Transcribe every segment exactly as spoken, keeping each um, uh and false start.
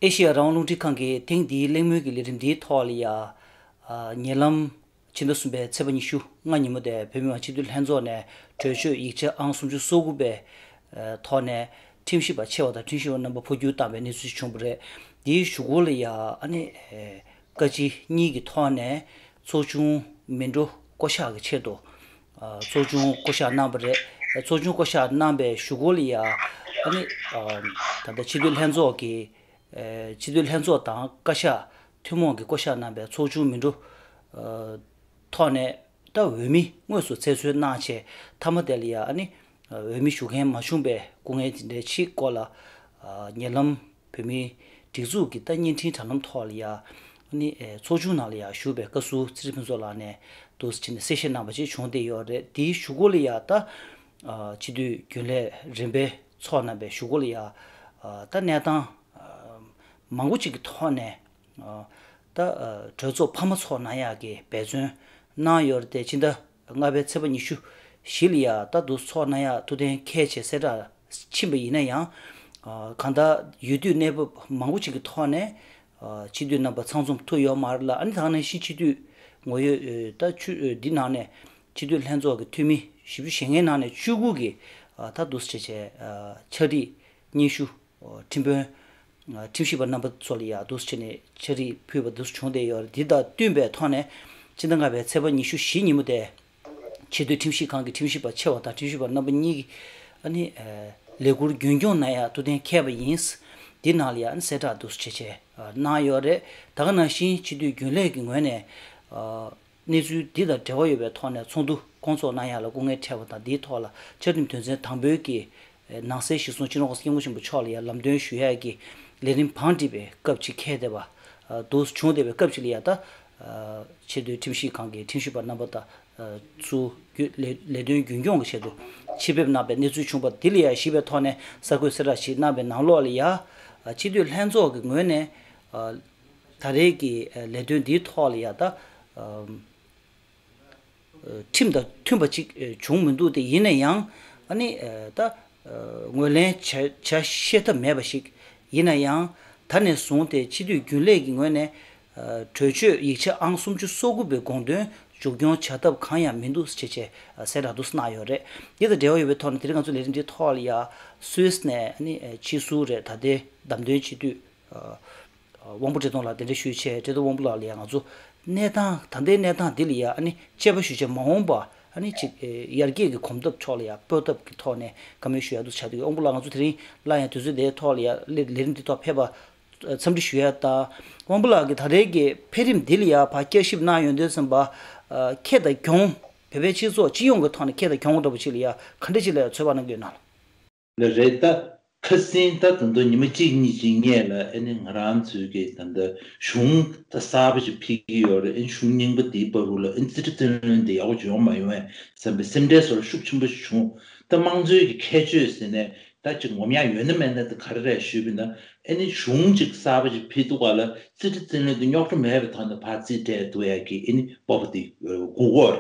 ཨེ་ཤེ་ཡ་རང་དབང་རླུང་འཕྲིན་ཁང་གིས་ཐེངས་འདིའི་གླེང་མོལ་གྱི་ལས་རིམ་འདིའི་ཐོག་ལ་ཡ། ཨ། ཉེ་ལམ་ཕྱི་ཟླ་གསུམ་པའི་ཚེས་པ་ཉི་ཤུ་ལྔ་ཉིན་མོ་དེ་བོད་མི་མང་སྤྱི་འཐུས་ལྷན་ཚོགས་ནས་གྲོས་ཆོད་ཡིག་ཆ་ཨང་སུམ་ཅུ་སོ་དགུ་པའི་ཐོག་ནས་ཁྲིམས་ཞིབ་པ་ཆེ་བ་དང་ཁྲིམས་ཞིབ་པ་རྣམ་པ་འཕོ་འགྱུར་བཏང་བའི་གནས་ཚུལ་བྱུང་བ་རེད། འདིའི་གཞུག་གུ་ལ་ཡ་ཨ་ནི་བཀའ་སྤྱི་གཉིས་ཀྱི་ཐོག་ནས་ཚོགས་ཆུང་མི་འགྲོ་བསྐོ་གཞག་གི་ཆེད་དུ། ཨ། ཚོགས་ཆུང་བསྐོ་གཞག་གནང་བ་རེད། ཚོགས་ཆུང་བསྐོ་གཞག་གནང་བའི་གཞུག་གུ་ལ་ཡ་ཨ་ནི། ཨ། ད་ལྟ་སྤྱི་འཐུས་ལྷན་ཚོགས་ཀྱི། ཨ། སྤྱི་འཐུས་ལྷན་ཚོགས་དང་བཀའ་ཤག་ཐུན་མོང་གི་བསྐོ་གཞག་གནང་བའི་ཚོགས་ཆུང་མི་འགྲོ། ཨ། ཐོག་ནས་ད་འོས་མི་དངོས་སུ་རྩད་འཚོལ་གནང་བྱས་མཐའ་མ་དེ་ལ་ཡ་ཨ་ནི། ཨ། འོས་མི་ཞུ་མཁན་མ་བྱུང་བའི་སྐུ་ངལ་དེ་འདྲའི་ཕྱིའི་སྐོར་ལ། ཨ། ཉེ་ལམ་བོད་མིའི་སྒྲིག་འཛུགས་ཀྱི་ད་བརྙན་འཕྲིན་དྲ་ལམ་ཐོག་ལ་ཡ་ཨ་ནི། ཨ། ཚོགས་ཆུང་ནང་ལ་ཡ་བཞུགས་པའི་བཀའ་ཟུར་ཚེ་རིང་ཕུན་ཚོགས་ལགས་ནས་འདུག་སེ་བྱས་ནས་གསལ་བཤད་གནང་བ་ཅིག་བྱུང་བསྡད་ཡོད་རེད། དེའི་གཞུག་གུ་ལ་ཡ་ད། ཨ། སྤྱི་འཐུས་རྒྱུན་ལས་རིམ་པས་ཚོགས་གནང་བའི་གཞུག་གུ་ལ་ཡ། ཨ། ད་གནས་སྟངས། ཨ། མང་པོ་ཅིག་གི་ཐོག་ནས། ཨ། ད། ཨ། གྲོས་ཚོགས་འཕར་མ་ཚོགས་གནང་ཡག་གི་འབད་བརྩོན་གནང་ཡོད་རེད་དེ། ཕྱི་ཟླ་ལྔ་པའི་ཚེས་པ་ཉི་ཤུ་བཞི་ལ་ཡ་ད་དུང་ཚོགས་གནང་ཡག་ཐུགས་གཏན་འཁེལ་བྱས་གསལ་བསྒྲགས་ཕྱིན་པ་ཡིན་ན་ཡང་། ཨ། གང་ལྟར་ཡུལ་དུས་གནས་བབ་མང་པོ་ཅིག་གི་ཐོག་ནས། ཨ། སྤྱི་འཐུས་རྣམ་པ་ཚང་འཛོམས་ཐུབ་ཡོད་མ་རེད་ལ། ཨ་ནི་ད་ག་ནང་བཞིན་སྤྱི་འཐུས་ངོ་ཡོད། ཨ། ད་ཆུ། ཨ། འདི་ནང་ནས་སྤྱི་འཐུས་ལྷན་ཚོགས་ཀྱི་འཐུས་མི་བཞི་བཅུ་ཞེ་ལྔའི་ནང་ནས་བཅུ་དགུ་གིས། ཨ། ད་འདུག་སེ་བྱས་བྱས། ཨ། ཕྱག་བྲིས་སྙན་ཞུ། ཨ། ཁྲིམས་དཔོན། ཨ། ཁྲིམས་ཞིབ་པ་རྣམ་པ་ཚོ་ལ་ཡ་འདུག་སེ་བྱས་ནས་ཕྱག་བྲིས་ཕུལ་བ་འདུག་སེ་བྱུང་བསྡད་ཡོད་རེད། འདི་དང་བསྟུན་པའི་ཐོག་ནས་ཕྱི་ཟླ་ལྔ་པའི་ཚེས་པ་ཉི་ཤུ་བཞི་ཉིན་མོ་དེ། ཆེས་མཐོའི་ཁྲིམས་ཞིབ་ཁང་གི་ཁྲིམས་ཞིབ་པ་ཆེ་བ་དང་ཁྲིམས་ཞིབ་པ་རྣམ་པ་གཉིས་ཀྱིས་ཨ་ནི། ཨ། ལས་འཁུར་རྒྱུན་སྐྱོང་གནང་ཡག་ཐུགས་གཏན་འཁེལ་བ་ཡིན། འདི་ནང་ལ་ཡ་ཨ་ནི་གསལ་བསྒྲགས་འདུག་སེ་བྱས་བྱས། ཨ། གནང་ཡོད་རེད། ད་ག་ནང་བཞིན་སྤྱི་འཐུས་རྒྱུན་ལས་ཀྱི་ངོས་ནས། ཨ། གནས་ཚུལ་འདི་དང་འབྲེལ་བ་ཡོད་པའི་ཐོག་ནས་ཚོགས་འདུ་སྐོང་ཚོགས་གནང་ཡག་ལ་སྐུ་ངལ་འཕྲད་པ་དང་། འདིའི་ཐོག་ལ་འཆར་འདེམས་དོན་ཚན་དང་པོའི་གི་ནང་གསེས་གཞིར་བཟུང་སྤྱི་ནོར་༸གོང་ས་༸སྐྱབས་མགོན་ཆེན་པོ་མཆོག་ལ་ཡང་ལམ་སྟོན་ཞུ་ཡག་གི་ལས་རིམ་བང་སྒྲིག་པའི་སྐབས་ཅིག་འཁེལ་བསྡད་པ་འདུག་བྱུང་བསྡད་པའི་སྐབས་ཅིག་ལ་ཡ་ད། ཨ། ཆེས་མཐོའི་ཁྲིམས་ཞིབ་ཁང་གི་ཁྲིམས་ཞིབ་པ་རྣམ་པ་དང་། ཨ། ཚུར་ལས་ལས་དོན་རྒྱུན་སྐྱོང་གི་ཆེད་དུ་ཆེད་ཕེབས་གནང་བའི་གནས་ཚུལ་བྱུང་བ་འདི་ལ་ཡ་གཞིགས་པའི་ཐོག་ནས་གསར་འགོད་གསལ་བསྒྲགས་ཤིག་གནང་བའི་ནང་ལོགས་ལ་ཡ། ཨ། སྤྱི་འཐུས་ལྷན་ཚོགས་ཀྱི་ངོས་ནས། ཨ། ད་རེས་ཀྱི་ལས་དོན་འདིའི་ཐོག་ལ་ཡ་ད། ཨ། ཁྲིམས་དང་མཐུན་པ་ཅིག་བྱུང་མི་འདུག་སྟེ། ཡིན་ན་ཡང་ཨ་ནི་ད་ངོས་ལེན་བྱ་བྱ་ཤེས་ཐབས་མེད་པ་ཞིག་ཡིན་ན་ཡང་། ད་ནས་བཟུང་སྟེ་སྤྱི་འཐུས་རྒྱུན་ལས་ཀྱི་ངོས་ནས་གྲོས་ཆོད་ཡིག་ཆ་ཨང་སུམ་ཅུ་སོ་དགུ་པའི་དགོངས་དོན་མཇུག་སྐྱོང་བྱ་ཐབས་གང་ཡང་མི་འདུག་ཅེས་བྱས་གསལ་བསྒྲགས་འདུག་གནང་ཡོད་རེད། འདི་དང་འབྲེལ་བ་ཡོད་པའི་ཐོག་ནས་དེ་རིང་ང་ཚོ་ལས་རིམ་འདིའི་ཐོག་ལ་ཡ་སུད་སི་ནས་ཨ་ནི་ཕྱིས་སུ་རེད། ད་ལྟའི་བདམས་ཐོན་སྤྱི་འཐུས། དབང་པོ་བཀྲས་མཐོང་ལགས་གདན་འདྲེན་ཞུས་བྱས། བཀྲས་མཐོང་དབང་པོ་ལགས་ལ་ཡང་ང་ཚོ་གནས་སྟངས། ད་ལྟའི་གནས་སྟངས་འདི་ལ་ཡང་ཨ་ནི་དཔྱད་པ་ཞུ་བྱས། མ་འོངས་པ་ཨ་ནི་ཅིག་ཡར་རྒྱས་ཀྱི་གོམ་སྟབས་ཕྱོགས་ལ་ཡང་སྤོ་ཐབས་ཀྱི་ཐོག་ནས་བཀའ་མོལ་ཞུ་ཡག་འདུག་བྱ་འདུག་དབང་པོ་ལགས་ང་ཚོ་དེ་རིང་སླར་ཡང་དུས་ཚོད་འདིའི་ཐོག་ལ་ཡང་ལས་ལས་རིམ་འདི་ཐོག་ཕེབས་པ་འཚམས་འདྲི་ཞུ་ཡག་དང་། དབང་པོ་ལགས་ཀྱིས་ད་རེས་ཀྱི་འཕེལ་རིམ་འདི་ལ་ཡང་ཕར་བསྐྱར་ཞིབ་གནང་ཡོང་དུས་ཙམ་པ། ཁྱེད་དང་གྱོང་། བོད་པའི་སྤྱི་ཚོགས་སྤྱི་ཡོངས་ཀྱི་ཐོག་ནས་ཁྱེད་དང་གྱོང་འདྲ་པོ་ཅིག་ལ་ཡང་ག་འདྲ་ཅིག་ལ་ཡང་ཚོད་དཔག་གནང་གི་ཡོད་ན། ལ་རེད། ད་ཁ་སང་ད་ད་ལྟ་ཉི་མ་གཅིག་གཉིས་ཅིག་སྔོན་ལ་ཨ་ནི་ང་རང་ཚོའི་གི་ད་ལྟ་གཞུང་ད་གསར་པ་ཞིག་ཕེབས་ཀྱི་ཡོད་རེད། ཨ་ནི་གཞུང་རྙིང་པ་དེའི་བར་དུ་ལ་ཨ་ནི་རྩིས་ཁྲ་རྩིས་ལེན་དེ་ཡག་པོ་ཅིག་ཡོང་མ་ཡོང་བས་བསམ་པའི་སེམས་ཁྲལ་སོགས་ཤུགས་ཆེན་པོ་ཞིག་བྱུང་། ད་དམངས་གཙོའི་གི་ཁྱད་ཆོས་ཟེར་ནས་ད་ཅིག་ངོམ་ཡག་ཡོད་ན་མེད་ན་ད་ག་རེ་རེད་ཞུས་པ་ཡིན་ན། ཨ་ནི་གཞུང་ཅིག་གསར་པ་ཅིག་ཕེབས་དུས་སྒང་ལ་རྩིས་ཁྲ་རྩིས་ལེན་དེ་རྙོག་དྲ་མེད་པའི་ཐོག་ནས་ཕར་རྩིས་སྤྲད་ཐུབ་ཡག་གི་ཨ་ནི་སྤོབས་པ་དེ་དགོས་ཀྱི་ཡོད་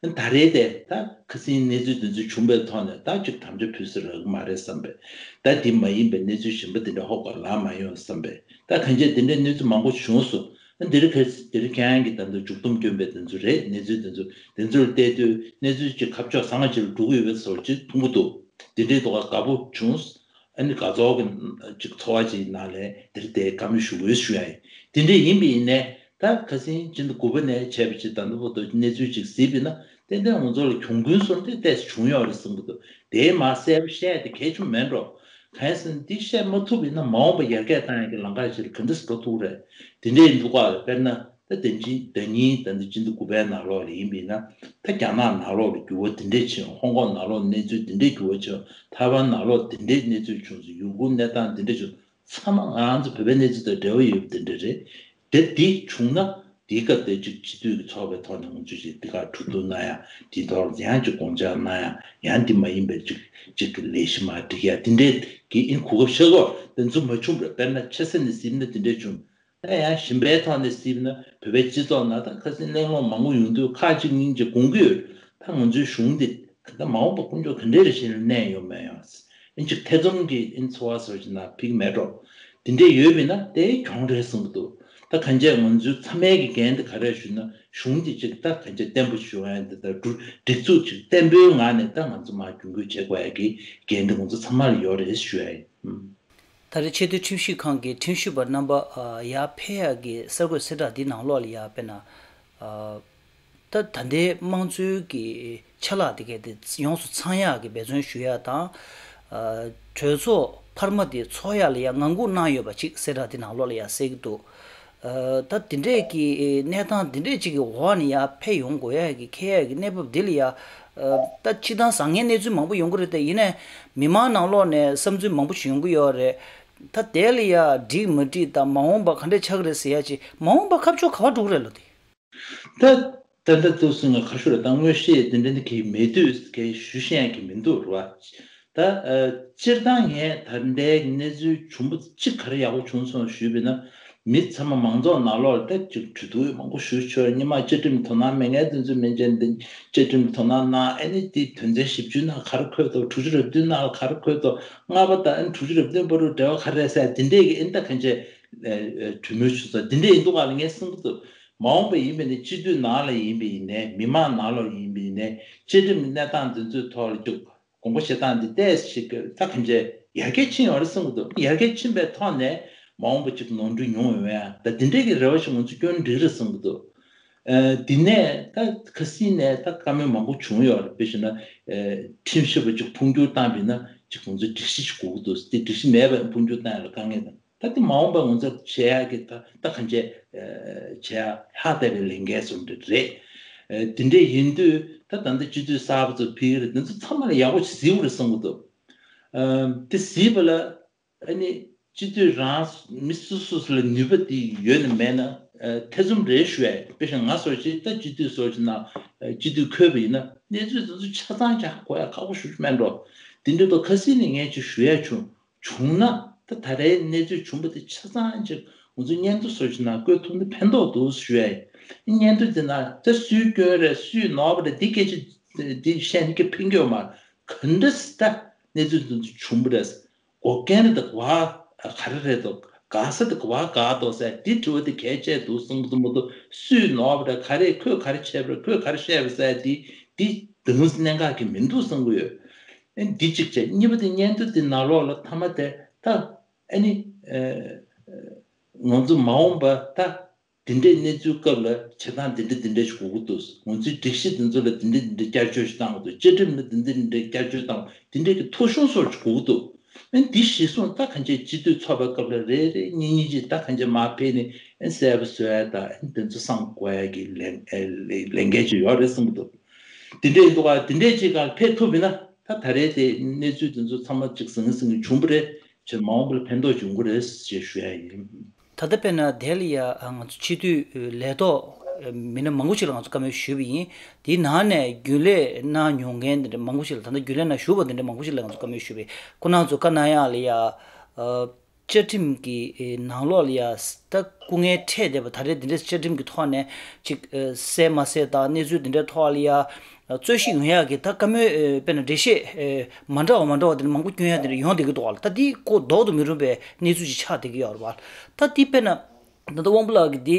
རེད། ད་རེས་དེ་ད་ཁ་སང་གནས་ཚུལ་དེ་ཚོ་བྱུང་བའི་ཐོག་ནས་ད་ཅིག་དམ་བཅའ་ཕུལ་ས་རག་གི་མ་རེད་བསམ་པས། ད་དེ་མ་ཡིན་པའི་གནས་ཚུལ་གཞན་པ་དེ་འདྲ་ཧོབ་ཁ་ལ་མ་ཡོང་བསམ་པས། ད་གང་ཅི་དེ་འདྲའི་གནས་ཚུལ་མང་པོ་བྱུང་སོང་། ཨ། འདིར་ཁ་འདིར་ཁྱེད་རང་གིས་ད་ལྟ་མཇུག་སྡོམ་བསྐྱོན་པའི་དེ་ཚོ་རེད། གནས་ཚུལ་དེ་ཚོ་དེ་ཚོར་བལྟས་དུས་གནས་ཚུལ་ཅིག་ཁ་ཕྱོགས་བཟང་བ་ཅིག་ལ་འགྲོ་གི་ཡོད་པའི་བཟོ་ཅིག་མཐོང་གི་འདུག་དེ་འདྲའི་ཐོག་དགའ་པོ་བྱུང་། ཨ་ནི་དགའ་ཚོར་གྱི་ཅིག་ཚོར་བ་ཅིག་ནང་ལ་འདིར་དེ་བཀའ་མོལ་ཞུ་དགོས་ཞུ་ཡ་ཡིན། དེ་འདྲ་ཡིན་པ་ཡིན་ནའི་ད་ཁ་སང་ཕྱི་ཟླ་དགུ་པ་ནས་བྱས་པ་ཅིག་ད་ལྟ་བར་དུ་གནས་ཚུལ་ཅིག་གཟིགས་པ་ཡིན་ན། ཏན་ཏན་ང་ཚོ་ལ་གྱོང་གུན་སོགས་དེ་ཏོག་ཙམ་བྱུང་ཡོད་རེད་བསམ་གྱི་འདུག་དེའི་མ་གསལ་པོ་བཤད་དེ་གལ་ཆེན་པོ་མེད་འགྲོ། གང་ཡིན་ཟེར་ན་འདི་བཤད་མ་ཐུབ་པ་ཡིན་ན་མ་འོངས་པ་ཡར་རྒྱས་གཏོང་ཡག་གི་ལམ་ཁ་ཞིག་ལ་ག་འདྲ་སེ་འགྲོ་ཐུབ་ཀྱི་རེད། དེ་འདྲ་ཡིན་དུས་སྒང་ལ་དཔེར་ན་ད་དེ་ཕྱི་ཟླ་གཉིས་ད་ལྟ་ཕྱི་ཟླ་དགུ་པའི་ནང་ལོགས་ལ་ཡིན་པ་ཡིན་ན། ད་རྒྱ་ནག་ནང་ལོགས་ལ་འགྱུར་བ་དེ་འདྲ་ཕྱིན། ཧོང་ཀོང་ནང་ལོགས་གནས་ཚུལ་དེ་འདྲ་འགྱུར་བ་ཕྱིན། ཐའེ་ཝན་ནང་ལོགས་དེ་འདྲའི་གནས་ཚུལ་བྱུང་སོང་། ཡུ་གུར་གནས་སྟངས་དེ་འདྲ་བྱུང་། ཚང་མ་ང་རང་ཚོ་བོད་པའི་གནས་ཚུལ་དང་འབྲེལ་བ་ཡོད་པ་དེ་འདྲ་རེད། དེ་འདི་བྱུང་ན་དེའི་སྐབས་དེ་ཅིག་སྤྱི་འཐུས་ཀྱི་ཚོགས་པའི་ཐོག་ནས་ང་ཚོས་ཅིག་འདི་ག་གྲོས་བསྡུར་གནང་ཡ། དེའི་ཐོག་ལ་ཡང་ཅིག་དགོངས་འཆར་གནང་ཡ། ཡང་འདི་མ་ཡིན་པའི་ཅིག་ཅིག་གི་ལས་གཞི་མར་སྒྲིག་ཡ་དེ་འདྲའི་གི་ཨིན་གོ་སྐབས་ཤར་གོ་དེ་ཚོ་མ་བྱུང་བར། དཔེར་ན་ཆེ་ས་ནས་གཟིགས་ན་དེ་འདྲ་བྱུང་། ད་ཡང་གཞན་པའི་ཐོག་ནས་གཟིགས་ན་བོད་པའི་སྤྱི་ཚོགས་ནང་ད་ཁ་སང་གླེང་སློང་མང་པོ་ཡོང་དུས་ཁག་ཅིག་སྙིང་རྗེ་དགོངས་ཀྱི་ཡོད། ད་ང་ཚོའི་གཞུང་འདི་ད་མ་འོངས་པ་དཀོན་མཆོག་ག་འདྲའི་རེ་བཞིན་ལ་གནས་ཡོང་མེད་ཡོང་། ཨིན་ཅིག་ཐེ་ཚོམ་གྱི་ཨིན་ཚོར་བ་བཟོ་ཅིག་ན་ཕིག་མེད་འགྲོ། དེ་འདྲས་ཡོད་པས་ན་དེ་གྱོང་རེད་གསུངས་ཀྱི་འདུག་ད་གང་ཅི་ང་ཚོའི་ཚང་མའི་གི་འགན་དེ་ག་རེ་ཞུ་ན། གཞུང་གིས་ཅིག་ད་གང་ཅི་བརྟན་པོ་ཞུ་ཡ་འདི་ད་སྒྲིག་འཛུགས་ཅིག་བརྟན་པོའི་ངང་ནས་ད་ང་ཚོ་མར་རྒྱུན་སྐྱོང་བྱེད་དགོས་ཡ་གི་འགན་དེ་ང་ཚོ་ཚང་མ་ལ་ཡོད་རེད་ཞུ་ཡ་ཡིན། ད་རེས་ཆེས་མཐོའི་ཁྲིམས་ཞིབ་ཁང་གི་ཁྲིམས་ཞིབ་པ་རྣམ་པ་ཡར་ཕེབས་ཡ་གི་གསར་འགོད་གསལ་བསྒྲགས་འདི་ནང་ལོགས་ལ་ཡར་དཔེར་ན། ད་ད་ལྟའི་དམངས་གཙོའི་གི་ཆ་ལག་དེ་གའི་དེ་ཡོངས་སུ་ཚང་ཡག་གི་འབད་བརྩོན་ཞུ་ཡག་དང་། གྲོས་ཚོགས་འཕར་མ་དེ་ཚོགས་ཡག་ལ་ཡང་ངང་སྒུག་གནང་ཡོད་པ་ཅིག་གསལ་བསྒྲགས་དེ་ནང་ལོགས་ལ་ཡང་གསལ་གྱི་འདུག་ད་དེ་འདྲས་ཀྱི་གནས་སྟངས་དེ་འདྲས་ཅིག་གི་འོག་ནས་ཡར་ཕེབས་ཡོང་དགོས་ཡག་གི་འཁེལ་ཡག་གི་གནས་བབ་འདི་ལ་ཡང་། ད་སྤྱིར་བཏང་བཟང་ངན་གནས་ཚུལ་མང་པོ་ཡོང་གི་རེད་དེ། ཡིན་ནའི་མི་མང་ནང་ལོགས་ནས་བསམ་ཚུལ་མང་པོ་ཞིག་ཡོང་གི་ཡོད་རེད། ད་དེ་ལ་ཡང་འགྲིག་མ་འགྲིག་དང་མ་འོངས་པ་ག་འདྲས་ཆགས་ཀྱི་རེད་ཟེར་ཡག་ཅིག་མ་འོངས་པ་ཁ་ཕྱོགས་ག་པར་འགྲོ་གི་རེད་ལོ་དེ། ད་ད་ལྟ་ཚོ་སུ་ང་ཁ་ཤོར་དང་མངོན་ཤེས་དེ་འདྲ་ནི་གི་མེད་དུས་གི་ཞུ་ཤེས་ཀྱི་མི་འདུག་ར། ད་ཨ། སྤྱིར་བཏང་ངས་ད་ལྟའི་གནས་ཚུལ་བྱུང་བ་གཅིག་ག་རེ་ཡག་པོ་བྱུང་སོང་ཞུས་པས་ན། མི་ཚང་མ་མང་ཚོགས་ནང་ལོགས་ལ་ད་ཅིག་གྲོས་བསྡུར་མང་པོ་ཞུ་ཆོག་སྔོན་མ་བཅའ་ཁྲིམས་དོ་སྣང་མེད་མཁན་དེ་ཚོ་མེད་མཁན་དེ་བཅའ་ཁྲིམས་དོ་སྣང་གནང་། ཨ་ནི་དེ་དོན་ཚན་བཞི་བཅུ་ནང་ག་རེ་འཁོད་འདུག་དྲུག་ཅུ་རེ་བདུན་ནང་ལ་ག་རེ་འཁོད་འདུག་ལྔ་པ་དང་ཨ་ནི་དྲུག་ཅུ་རེ་བདུན་བར་དུ་འབྲེལ་བ་ག་རེ་རེད་ཟེར་དེ་འདྲས་ཀྱི་ཨ་ནི་ད་གང་ཅི་གྲོས་མོལ་བྱུང་སོང་། དེ་འདྲས་ཡིན་འདུག་ག་ལ་ངས་གསུང་གི་འདུག་མ་འོངས་པ་ཡིན་པ་ནས་སྤྱི་འཐུས་ནང་ལ་ཡིན་པ་ཡིན་ནའི་མི་མང་ནང་ལ་ཡིན་པ་ཡིན་ནའི་བཅའ་ཁྲིམས་གནས་སྟངས་འདི་ཚོའི་ཐོག་ལ་ཅིག་དགོངས་པ་བཞེས་སྟངས་འདི་ཏོག་ཙམ་ཞིག་ད་གང་ཅི་ཡར་རྒྱས་ཕྱིན་ཡོད་རེད་གསུང་གི་འདུག་ཡར་རྒྱས་ཕྱིན་པའི་ཐོག་ནས་མ་འོངས་པ་ཅིག་ནོར་འཁྲུལ་ཡོང་འོས་ཡ་ད་འདི་འདྲས་ཀྱི་རེ་བ་ཞིག་ང་ཚོ་སྐྱོན་འགྲིག་རེད་གསུང་གི་འདུག་ཨ། འདི་ནས་ད་ཁ་སང་ནས་ད་བཀའ་མོལ་མང་པོ་བྱུང་ཡོད་རེད། དཔེ་བཞག་ན་ཨ། ཁྲིམས་ཞིབ་པ་ཅིག་འཕོ་འགྱུར་བཏང་བ་ཡིན་ན་ཅིག་ང་ཚོ་སྒྲིག་གཞི་ཞིག་དགོས་ཀྱི་འདུག་དེ་སྒྲིག་གཞི་མེད་པ་འཕོ་འགྱུར་བཏང་ཡ་ལ་དཀའ་ངལ་དང་། ད་དེ་མ་འོངས་པ་ང་ཚོ་བྱེད་ཡག་གི་ད་ད་གང་བྱེད་ཨ། བྱེད་ཡག་ལྷག་བསྡད་པའི་ལས་འགན་བཟོ་འདྲ་རེད། ཨ། དེ་འདྲས་ཡིན་དུས་ད་ད་ལྟ་སྤྱི་འཐུས་གསར་པ་ཚོ་ཕེབས་ཀྱི་རེད། དེ་ཚོ་ཚང་མ་ལ་ཡག་པོ་ཞིག་གཟིགས་དགོས་རེད་བསམ་གྱི་འདུག་ཨ། དེ་གཟིགས་པ་ལ་ཨ་ནི་སྤྱི་འཐུས་རང་མི་སོ་སོ་སོ་ལ་ནུས་པ་དེ་ཡོད་ན་མེད་ན་ཨ། ཐེ་ཚོམ་རེད་ཞུ་ཡ་ཡིན། དཔེ་བཞག་ན་ང་སོགས་ཀྱིས་ད་སྤྱི་འཐུས་སོགས་ཀྱི་ནང་ཨ། སྤྱི་འཐུས་འཁོད་པ་ཡིན་ན་གནས་ཚུལ་དེ་ཚོ་ཆ་ཚང་ཅིག་ཧ་གོ་ཡ་ཁག་པོ་ཞེ་པོ་ཅིག་མེད་འགྲོ། དེ་འདྲ་འདུག་ཁ་སང་ནས་ངས་ཅིག་ཞུ་ཡ་བྱུང་། བྱུང་ན་ད་ད་རེས་གནས་ཚུལ་བྱུང་བ་དེ་ཆ་ཚང་ཅིག་ང་ཚོ་སྙན་ཐོ་སོགས་ཀྱི་ནང་བཀོད་ཐུབ་ན་ཕན་ཐོགས་འདུག་ཞུ་ཡ་ཡིན། སྙན་ཐོ་དེ་ནང་ད་སུའི་སྐྱོན་རེད་སུའི་ནོར་བ་རེད་འདི་སྐད་ཆ་འདི་བཤད་ན་ཀྱི་ཕན་གྱི་ཡོད་མ་རེད། ག་འདྲ་སེ་ད་གནས་ཚུལ་འདི་ཚོ་བྱུང་བ་རེད། འགོག་རྐྱེན་རེད་ད་ག་བ་ག་རེ་རེད་དོ། དགག་ས་དེ་ག་བ་དགག་དོ་ཟེར་འདི་དྲི་བ་དེ་གལ་ཆེ་འདུག་བསམ་གྱི་འདུག་མ་གཏོགས་སུས་ནོར་བ་རེད་ག་རེ་ཁོས་ག་རེ་བྱས་པ་རེད་ཁོས་ག་རེ་བཤད་པ་ཟེར་འདི་འདི་དེང་སང་གནད་འགག་གི་མི་འདུག་བསམ་གྱི་ཡོད། ཨ་ནི་འདི་གཅིག་བྱས། གཉིས་པ་དེ་སྙན་ཐོ་དེ་ནང་ལོགས་ལ་མཐའ་མ་དེ་ད་ཨ་ནི་ཨ་ང་ཚོ་མ་འོངས་པ་ད་འདི་འདྲའི་གནས་ཚུལ་སྐབས་ལ་བྱེད་སྟངས་འདི་འདྲ་འདི་འདྲ་ཞིག་དགོས་ཀྱི་འདུག་ང་ཚོའི་སྒྲིག་གཞི་འདི་ཚོ་ལ་འདི་འདྲ་འདི་འདྲ་བསྐྱར་བཅོས་ཞིག་གཏང་དགོས་འདུག་བཅའ་ཁྲིམས་ལ་འདི་འདྲ་འདི་འདྲ་བསྐྱར་བཅོས་གཏང་དགོས་འདི་འདྲའི་གི་ཐོ་གཞུང་སོགས་ཞིག་དགོས་ཀྱི་འདུག་ཨ་ནི་འདི་གཞི་བཟུང་ད་གང་ཅི་སྤྱི་འཐུས་ཚོགས་པའི་སྐབས་ལ་རེ་རེ་གཉིས་གཉིས་ཀྱིས་ད་གང་ཅི་མར་ཕེབས་ནས་ཨ་ནི་གསལ་པོ་བཟོ་ཡ་ད་ཨ་ནི་འདི་ཚོ་བསམ་དགོས་ཡ་གི་ལས་ལས་འགན་ཅིག་ཡོད་རེད་བསམ་གྱི་འདུག་དེ་འདྲས་འདུག་ག་དེ་འདྲས་ཅིག་ག་ཕེབས་ཐུབ་ཡིན་ན་ད་ད་རེས་དེ་གནས་ཚུལ་དེ་ཚོ་ཚང་མ་ཅིག་ཟང་ཟིང་བྱུང་བ་རེད། ཅིག་མ་འོངས་པ་ལ་ཕན་ཐོགས་འབྱུང་གི་རེད་ཅེས་ཞུ་ཡ་ཡིན། ད་ལྟ་དཔེར་ན་དེ་ལ་ཡ་ང་ཚོ་སྤྱི་འཐུས་ལས་ཐོག་མི་སྣ་མང་པོ་ཞིག་ལ་ང་ཚོ་བཀའ་མོལ་ཞུས་པ་ཡིན། དེའི་ནང་ནས་རྒྱུན་ལས་གནང་མྱོང་མཁན་དེ་འདྲ་མང་པོ་ཞིག་ལ་ད་ལྟ་རྒྱུན་ལས་ནང་ཞུགས་པ་དེ་འདྲ་མང་པོ་ཞིག་ལ་ང་ཚོ་བཀའ་མོལ་ཞུས་པ་ཡིན། ཁོ་རང་ཚོ་བཀའ་གནང་ཡག་ལ་ཡ། བཅའ་ཁྲིམས་ཀྱི་ནང་ལོགས་ལ་ཡ་ད་སྐུ་ངལ་འཕྲད་བསྡད་པ་ད་རེས་འདི་འདྲའི་བཅའ་ཁྲིམས་ཀྱི་ཐོག་ནས་ཅིག་གསལ་མ་གསལ་དང་གནས་ཚུལ་འདི་འདྲའི་ཐོག་ལ་ཡ་རྩོད་གཞི་ཡོང་ཡག་གི་ད་བཀའ་མོལ་དཔེར་ན་འགྲེལ་བཤད་མ་འདྲ་བ་མ་འདྲ་བ་དེ་འདྲ་མང་པོ་སྐྱོན་ཡག་དེ་འདྲ་ཡོང་བསྡད་ཀྱི་འདུག་བ་ལ། ད་འདི་ཁོ་ལྡོག་ཏུ་མི་རུང་བའི་གནས་ཚུལ་ཅིག་ཆགས་བསྡད་ཀྱི་ཡོད་རེད་བ། ད་འདི་དཔེར་ན་ད་ལྟ་དབང་པོ་ལགས་ཀྱིས་འདི་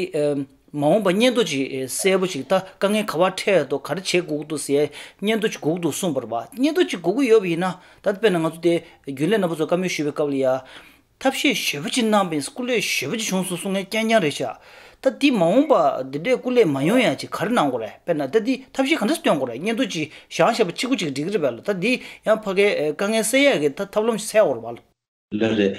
མ་འོངས་པ་སྙན་ཐོ་ཅིག་གསལ་པོ་ཅིག་ད་དཀའ་ངལ་ག་པར་འཕྲད་ཡོད་དོ་ག་རེ་བྱེད་དགོས་ཀྱི་འདུག་ཟེར་སྙན་ཐོ་ཅིག་དགོས་ཀྱི་འདུག་གསུངས་པ་རེད་བ། སྙན་ཐོ་ཅིག་དགོས་ཀྱི་ཡོད་པ་ཡིན་ན་ད་དཔེར་ན་ང་ཚོ་དེ་རྒྱུན་ལས་རྣམ་པ་ཚོ་བཀའ་མོལ་ཞུས་པའི་སྐབས་ལ་ཡ། ཐབས་ཤེས་ཞེ་པོ་ཅིག་གནང་བས་སྐུ་ལས་ཞེ་པོ་ཅིག་བྱུང་སོང་གསུང་མཁན་རྐྱང་རྐྱང་རེད་ཤག་ད་འདི་མ་འོངས་པ་འདི་འདྲའི་སྐུ་ལས་མ་ཡོང་ཡ་ཅིག་ག་རེ་གནང་དགོས་རེད། དཔེར་ན་ད་འདི་ཐབས་ཤེས་ག་འདྲ་སྟོན་དགོས་རེད། སྙན་ཐོ་ཅིག་བཞག་བཞག་པ་གཅིག་པུ་ཅིག་འགྲིག་གི་རེད་པས་ལ། ད་འདི་ཡང་ཕ་གའི་དཀའ་ངལ་སེལ་ཡ་གི་ད་ཐབས་ལམ་ཞིག་འཚོལ་དགོས་རེད་པ་ལ། ལགས་རེད།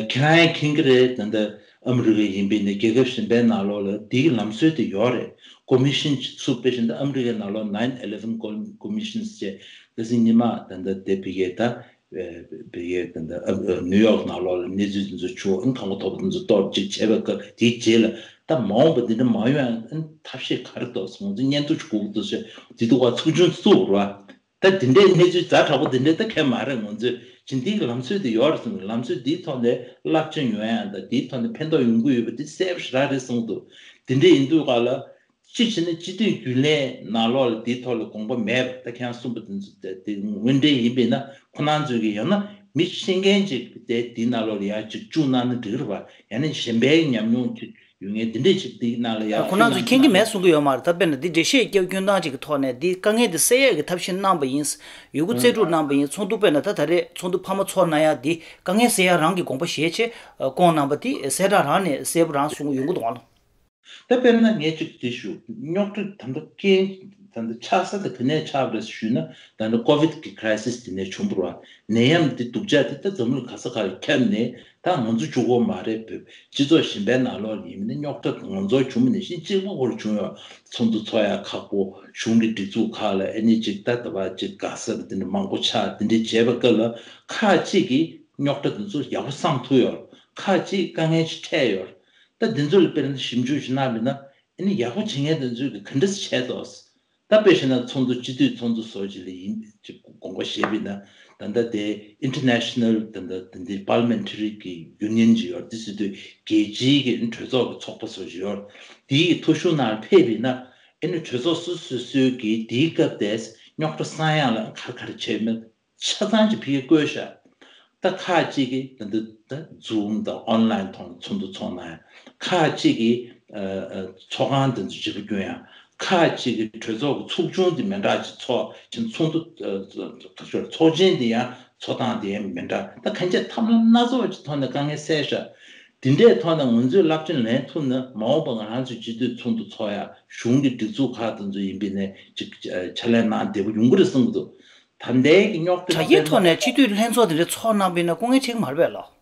ཁྱེད་རང་ཡང་མཁྱེན་གྱི་རེད། ད་ལྟ་ཨ་མི་རི་ཀ་ཡིན་པའི་ནས་རྒྱལ་ཁབ་གཞན་པའི་ནང་ལོགས་ལ་འདི་གི་ལམ་སྲོལ་དེ་ཡོད་རེད། ཀོ་མི་ཤན་ཅིག་ཚུགས་པའི་བཞིན་དུ་ཨ་མི་རི་ཀའི་ནང་ལོགས་nine eleven commissions་ཅེས་ད་སྲིད་ཉི་མ་ད་ལྟ་དེ་བི་གའི་ད། བི་གའི་ད་ལྟ་ནིའུ་ཡོག་ནང་ལོགས་ལ་གནས་ཚུལ་དེ་ཚོ་བྱུང་ཨ་ནི་ཁང་པ་མཐོ་པོ་དེ་ཚོ་གཏོར་ཅིག་བྱས་པའི་སྐབས་དེའི་རྗེས་ལ་ད་མ་འོངས་པ་འདི་འདྲ་མ་ཡོང་ཡང་ཨ་ནི་ཐབས་ཤེས་ག་རེ་འདུག་སོང་ཚེ་སྙན་ཐོ་ཅིག་དགོས་ཀྱི་འདུག་ཟེར་དེ་འདུག་ག་ཚོགས་ཆུང་བཙུགས་ར། ད་དེ་འདྲའི་གནས་ཚུལ་ཛ་དྲག་པོ་དེ་འདྲའི་ད་གལ་མ་རེད། ང་ཚོས་ཇི་འདིའི་ལམ་སྲོལ་དེ་ཡོད་རེད་གསུངས། ལམ་སྲོལ་འདིའི་ཐོག་ནས་རླབས་ཆེན་ཡོང་ཡ་དང་དེའི་ཐོག་ནས་ཕན་ཐོགས་ཡོང་གི་ཡོད་པ་དེ་གསལ་པོ་ཞེ་དྲག་རེད་གསུངས་འདུག་དེ་འདྲ་ཡིན་དུས་ག་ལ་གཅིག་བྱས་ན་སྤྱི་འཐུས་རྒྱུན་ལས་ནང་ལོགས་ལ་དེའི་ཐོག་ལ་དགོངས་པ་མེད་པ་ད་ཁྱེད་རང་གསུངས་པ་དེ་ཚོ་དེ་དངོས་འབྲེལ་ཡིན་པས་ན་ཁོ་རང་ཚོས་ཀྱི་ཡང་ན་ མི་ཤེས་མཁན་ཅིག་དེ་དེའི་ནང་ལོགས་ལ་ཡང་ཅིག་བཅུག་གནང་ན་འགྲིག་གི་རེད་པ། ཡང་ན་གཞན་པའི་ཉམས་མྱོང་ཅིག་ཡོད་མཁན་དེ་འདྲས་ཅིག་དེའི་ནང་ལ་ཡང་ཁོ་རང་ཚོས་མཁྱེན་གྱི་མེད་གསུང་གི་ཡོད་མ་རེད། ད་དཔེར་ན་འདི་འགྲེལ་བཤད་རྒྱབ་སྐྱོན་སྟངས་ཅིག་གི་ཐོག་ནས་འདི་དཀའ་ངལ་འདི་སེལ་ཡས་ཀྱི་ཐབས་ཤེས་གནང་པ་ཡིན། ཡོང་སྒོ་རྩལ་སྤྲུགས་གནང་པ་ཡིན། ཚོགས་འདུ་དཔེར་ན་ད་ད་རེས་ཚོགས་འདུ་འཕར་མ་ཚོགས་གནང་ཡ་འདི་དཀའ་ངལ་སེལ་ཡ་རང་གི་དགོངས་པ་བཞེས་བྱས་བསྐོངས་གནང་པ་འདི་གསལ་བསྒྲགས་རང་ནས་གསལ་པོ་རང་གསུང་གི་ཡོང་གི་འདུག་ཨང་། ད་དཔེར་ན་ངས་གཅིག་འདི་ཞུ། རྙོག་དྲ་ད་ལྟ་རྐྱེན་ད་ལྟ་ཆགས་ས་དེ་ག་ནས་ཆགས་པ་རེད་ཞུས་ན། ད་ལྟ་ཀོ་ཝིད་ཀྱི་ཁ་རའི་སིས་དེ་ནས་བྱུང་བ་རེད་པ། ནད་ཡམས་འདི་སྡུག་ཅག་དེ་ད་འཛམ་གླིང་ག་ས་ག་ལ་ཁྱབ་ནས་ད་ང་ཚོ་གཅིག་པོ་མ་རེད། བོད་སྤྱི་ཚོགས་གཞན་པའི་ནང་ལོགས་ཡིན་ན་རྙོག་དྲ་ང་ཚོ་བྱུང་བ་ནང་བཞིན་གཅིག་པ་ཁོ་རང་བྱུང་ཡོད། ཚོགས་འདུ་ཚོགས་ཡ་ཁག་པོ། གཞུང་གི་སྒྲིག་འཛུགས་ཁག་ལ་ཨ་ནི་གཅིག་ད་ད་བ་གཅིག་དགའ་ས་དེ་འདྲ་མང་པོ་ཆགས། དེ་འདྲ་བྱས་པ་སྐབས་ལ་ཁག་ཅིག་གིས་རྙོག་དྲ་དེ་ཚོ་ཡག་པོ་བསམ་ཐུབ་ཡོད། ཁག་ཅིག་དཀའ་ངལ་ཅིག་འཕྲད་ཡོད། ད་འདི་ཚོ་ལ་དཔེར་ན་ཞིབ་འཇུག་ཞིག་གནང་བ་ཡིན་ན། ཨ་ནི་ཡག་པོ་བྱེད་མཁན་དེ་ཚོས་གི་ག་འདྲས་བྱས་འདུག། ད་དཔེ་བཞག་ན་ཚོགས་འདུ་སྤྱི་འཐུས་ཚོགས་འདུ་སོགས་ཅིག་ལ་ཡིན་ཅིག་དགོངས་པ་བཞེས་པ་ཡིན་ན། ད་ལྟ་དེ་International ད་ལྟ་དེ་འདི་Parliamentary གི་Union ཅིག་ཡོད། དེ་ཟེར་དུས་རྒྱལ་སྤྱིའི་གི་གྲོས་ཚོགས་ཀྱི་ཚོགས་པ་སོགས་ཅིག་ཡོད། དེའི་གི་ཐོ་གཞུང་ནང་ཕེབས་པ་ཡིན་ན། ཨ་ནི་གྲོས་ཚོགས་སོ་སོ་སོའི་གི་དེའི་སྐབས་དེ་རྙོག་དྲ་སེལ་ཡག་ལ་ག་རེ་ག་རེ་བྱས་མིན། ཆ་ཚང་ཅིག་ཕ་གིར་བཀོད་ཤག། ད་ཁག་ཅིག་གིས་ད་འདི་ད་Zoom དང་online ཐོག་ནས་ཚོགས་འདུ་ཚོགས་གནང་ཡ། ཁག་ཅིག་གིས་ཨ་ཨ་ཚོགས་ཁང་དེ་ཚོ་བརྗེ་པོ་བསྐྱོན་ཡ། ཁག་ཅིག་གིས་གྲོས་ཚོགས་ཀྱི་ཚོགས་ཆུང་དེ་མི་འདྲ་ཅིག་ཚོགས་ཕྱིན། ཚོགས་འདུ་ཨ་ཚོགས་ཆེན་དེ་ཡང་ཚོགས་སྟངས་དེ་ཡང་མི་འདྲ། ད་གང་ཅི་ཐབས་ལམ་སྣ་ཚོགས་ཀྱི་ཐོག་ནས་དཀའ་ངལ་སེལ་ཤག། དེ་འདྲའི་ཐོག་ནས་ང་ཚོས་རླབས་ཆེན་ལེན་ཐུབ་ན། མ་འོངས་པ་ང་རང་ཚོའི་སྤྱི་འཐུས་ཚོགས་འདུ་ཚོགས་ཡ། གཞུང་གི་སྒྲིག་འཛུགས་ཁག་དེ་ཚོ་ཡིན་པ་ཡིན་ནའི་ཅིག་ཨ་ཕྱག་ལས་གནང་བདེ་པོ་ཡོང་གི་རེད་བསམ་གྱི་འདུག། ད་ལྟའི་གི་རྙོག་དྲ་དྲ་རྒྱའི་ཐོག་ནས་སྤྱི་འཐུས་ལྷན་ཚོགས་དེ་འདྲ་ཚོགས་གནང་པ་ཡིན་ན་དཀའ་ངལ་འཕྲད་ཀྱི་མ་རེད་པས་ལགས།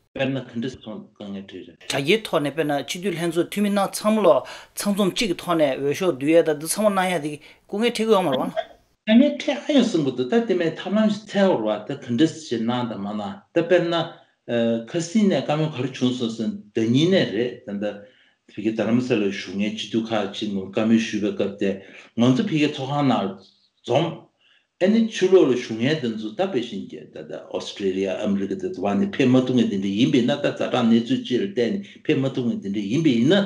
དཔེར་ན་ག་འདྲ་ཚོགས་དཀའ་ངལ་འཕྲད་རེད། དྲ་རྒྱའི་ཐོག་ནས་དཔེར་ན་སྤྱི་འཐུས་ལྷན་ཚོགས་འཐུས་མི་རྣམས་ཚང་མ་ལོ་ཚང་འཛོམས་གཅིག་གི་ཐོག་ནས་འོས་ཤོག་བསྡུ་ཡས་དང་འདི་ཚང་མ་གནང་ཡས་དེ་དཀའ་ངལ་འཕྲད་ཀྱི་ཡོད་མ་རེད་པ། དཀའ་ངལ་འཕྲད་ཨ་ཡོད་བསམ་གྱི་འདུག། ད་དེ་མིན་ཐབས་ལམ་ཞིག་འཚོལ་དགོས་རེད་པ། ད་ག་འདྲ་ཞིག་གནང་དང་མ་གནང་། ད་དཔེར་ན་ཨ་ཁ་སང་ནས་བཀའ་མོལ་ག་རེ་བྱུང་སོང་ཟེར་ན། ཟླ་ཉིན་ནས་རེད། ད་ལྟ་ཕ་གི་རྡ་རམ་ས་ལར་བཞུགས་མཁན་སྤྱི་འཐུས་ཁག་ཅིག་ནང་བཀའ་མོལ་ཞུས་པའི་སྐབས་དེ། ང་ཚོ་ཕ་གི་ཚོགས་ཁང་ནང་འཛོམས། ཨ་ནི་ཕྱི་ལོགས་ལ་བཞུགས་མཁན་དེ་ཚོ་ད་དཔེ་བཞིན་གྱི་ད་ལྟ་ཨོ་སི་ཀྲི་ལི་ཡ། ཨ་མི་རི་ཀ་དེ་ཚོ་བ་ནས་ཕེབས་མ་ཐུབ་མཁན་དེ་འདྲ་ཡིན་པ་ཡིན་ན། ད་ཛ་དྲག་གནས་ཚུལ་ཅིག་ལ་བརྟེན་ནས་ཕེབས་མ་ཐུབ་མཁན་དེ་འདྲ་ཡིན་པ་ཡིན་ན།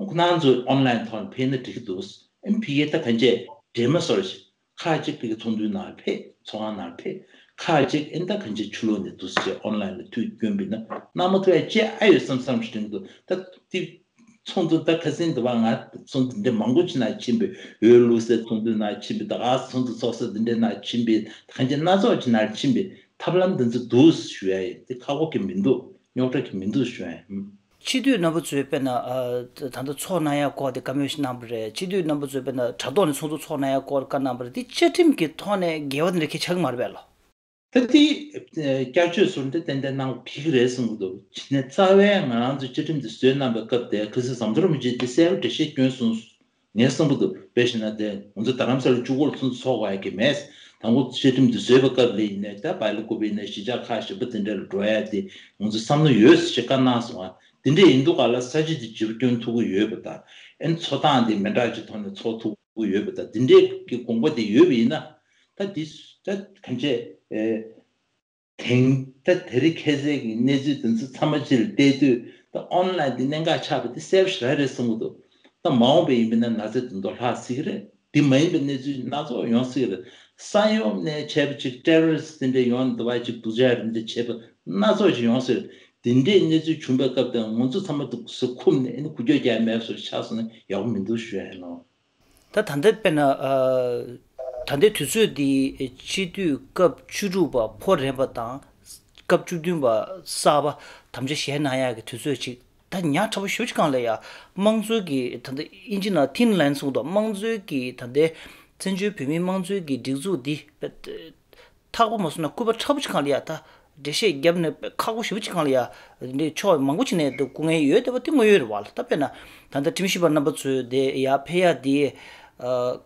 ཁོ་རང་ཚོ་ཨོན་ལའིན་ཐོག་ནས་ཕེབས་ན་འགྲིག་གི་འདུག། ཨ་ནི་ཕ་གི་ད་གང་ཅི་འདྲེས་མ་སོར་ཞིག། ཁག་ཅིག་ཕ་གི་ཚོགས་འདུའི་ནང་ཕེབས། ཚོགས་ཁང་ནང་ཕེབས། ཁག་ཅིག་ཨ་ནི་ད་གང་ཅི་ཕྱི་ལོགས་ནས་འདུག་སེ་བྱས་ཨོན་ལའིན་ལ་དུས་བསྐྱོན་པ་ཡིན་ན་གནང་མ་ཐུབ་ཡ་ཅིག་ཨ་ཡོད་བསམ་བསམ་ཞིག་དྲན་གྱི་འདུག། ད་དེ་ཚོགས་འདུ་ད་ཁ་སང་དེ་བ་ང་ཚོགས་འདུ་འདི་མང་པོ་ཅིག་ནང་ཕྱིན་པས། འོས་བླུག་སའི་ཚོགས་འདུ་ནང་ཕྱིན་པས། ད་ག་ཚོགས་འདུ་ཚོགས་ས་འདི་འདྲའི་ནང་ཕྱིན་པས། ད་གང་ཅི་སྣ་ཚོགས་ཅིག་ནང་ཕྱིན་པས། ཐབས་ལམ་འདི་ཚོ་འདུག་ཞུ་ཡ་ཡིན། དེ་ཁག་པོ་གི་མི་འདུག། རྙོག་དྲ་གི་མི་འདུག་ཞུ་ཡ་ཡིན། སྤྱི་འཐུས་རྣམ་པ་ཚོས་དཔེར་ན་ཨ་ད་ལྟ་ཚོགས་གནང་ཡ་སྐོར་དེ་བཀའ་མོལ་ཞིག་གནང་བ་རེད། སྤྱི་འཐུས་རྣམ་པ་ཚོས་དཔེར་ན་དྲ་ཐོག་ནས་ཚོགས་འདུ་ཚོགས་གནང་ཡ་སྐོར་བཀའ་གནང་བ་རེད། དེ་བཅའ་ཁྲིམས་ཀྱི་ཐོག་ནས་འགལ་བ་དེ་འདྲ་གང་ཡང་ཆགས་ཀྱི་མ་རེད་པས་ལགས། ད་དེ་བསྐྱར་བཅོས་ཟུར་འདི་ཏན་ཏན་གནང་དགོས་ཀྱི་རེད་བསམ་གྱི་འདུག། ཇི་ནས་རྩ་བའི་ང་རང་ཚོ་བཅའ་ཁྲིམས་འདི་བཟོས་གནང་པའི་སྐབས་དེ་ཁ་སང་ཟམ་གདོང་རིན་པོ་ཆེས་དེ་གསལ་པོ་འགྲེལ་བཤད་བསྐྱོན་སོང་། ངས་བསམ་གྱི་འདུག། དཔེ་བཞག་ན་དེ་ང་ཚོ་རྡ་རམ་ས་ལ་གཅིག་པོར་ཚོགས་འདུ་ཚོགས་དགོས་ཡ་གི་མེད། དང་པོ་བཅའ་ཁྲིམས་འདི་བཟོས་པའི་སྐབས་ལ་ཡིན་ནའི་ད་བྷ་ལི་ཀོ་པི་ཡིན་ནའི་གཞིས་ཆགས་ཁག་གཞན་པ་དེ་འདྲ་ལ་འགྲོ་ཡ་དེ་ང་ཚོ་བསམ་བློ་ཡོད་ཟེར་བཤད་བཀའ་གནང་སོང་ང་། དེ་འདྲ་ཡིན་དུས་ག་ལ་ས་ཆ་དེ་བརྗེ་པོ་བསྐྱོན་ཐུབ་ཀྱི་ཡོད་པ་དང་། ཨ་ནི་ཚོགས་སྟངས་དེ་མི་འདྲ་ཅིག་ཐོག་ནས་ཚོགས་ཐུབ་ཀྱི་ཡོད་པ་དང་། དེ་འདྲའི་གི་དགོངས་པ་དེ་ཡོད་པ་ཡིན་ན། ད་དེ་ད་གང་བྱས་ཨེ། དེང་ད་དེ་རིང་ཁ་སང་གི་གནས་ཚུལ་དེ་ཚོ་ཚང་མ་ཕྱི་ལ་བལྟས་དུས། ད་ཨོན་ལའིན་དེ་གནད་འགག་ཆགས་པ་དེ་གསལ་པོ་ཞེ་དྲག་རེད་བསམ་གྱི་འདུག། ད་མ་འོངས་པ་ཡིན་པ་ན་ན་ཚ་དེ་མདོར་ལྷག་སྲིད་ཀྱི་རེད། དེ་མ་ཡིན་པའི་གནས་ཚུལ་སྣ་ཚོགས་ཡོང་སྲིད་ཀྱི་རེད། ས་ཡོམ་ནས་བྱས་པ་ཅིག་ཊེ་རོ་རི་སི་ཊི་དེ་འདྲ་ཡོང་འདུག་པ་ཅིག་སྡུག་ཅག་རེད་འདི་བྱས་པ་སྣ་ཚོགས་ཅིག་ཡོང་སྲིད་རེད། དེ་འདྲའི་གནས་ཚུལ་བྱུང་པའི་སྐབས་དེ་ང་ཚོ་ཚང་མ་འདུག་སེ་འཁུམས་ནས་ཨ་ནི་འགུལ་སྐྱོད་རྒྱག་མེད་བཟོ་ཆགས་སོང་ན་ཡག་པོ་མི་འདུག་ཞུ་ཡ་ཡིན་ནོ། ད་ད་ལྟ་དཔེར་ན་ཨ་ད་ལྟའི་དུས་ཚོད་འདི་སྤྱི་འཐུས་སྐབས་བཅུ་དྲུག་པ་ཕོ་རེམ་པ་དང་སྐབས་བཅུ་བདུན་པ་གསར་པ་དམ་བཅའ་བཞེས་གནང་ཡག་གི་དུས་ཚོད་ཅིག་ད་ཉག་ཕྲ་པོ་ཞེ་པོ་ཅིག་སྒང་ལ་ཡ། དམངས་གཙོའི་གི་ད་ལྟ་ཨིན་ཇི་ནང་ཐིན་ལའིན་གསུངས་འདུག། དམངས་གཙོའི་གི་ད་ལྟའི་བཙན་བྱོལ་བོད་མིའི་དམངས་གཙོའི་གི་སྒྲིག་འཛུགས་འདི་ཐག་པ་མ་སོང་ན་སྐུད་པ་ཕྲ་པོ་ཅིག་སྒང་ལ་ཡ། ད་འགྲེལ་བཤད་བརྒྱབ་ནས་ཁག་པོ་ཞེ་པོ་ཅིག་སྒང་ལ་ཡ། འདི་ཕྱོགས་མང་པོ་ཅིག་ནས་འདི་སྐུ་ངལ་ཡོད་བསྡད་པ་དེ་དངོས་ཡོད་རེད་བ་ལ། ད་དཔེར་ན་ད་ལྟ་ཁྲིམས་ཞིབ་པ་རྣམ་པ་ཚོས་དེ་ཡར་ཕེབས་ཡ་དེ་ཨ་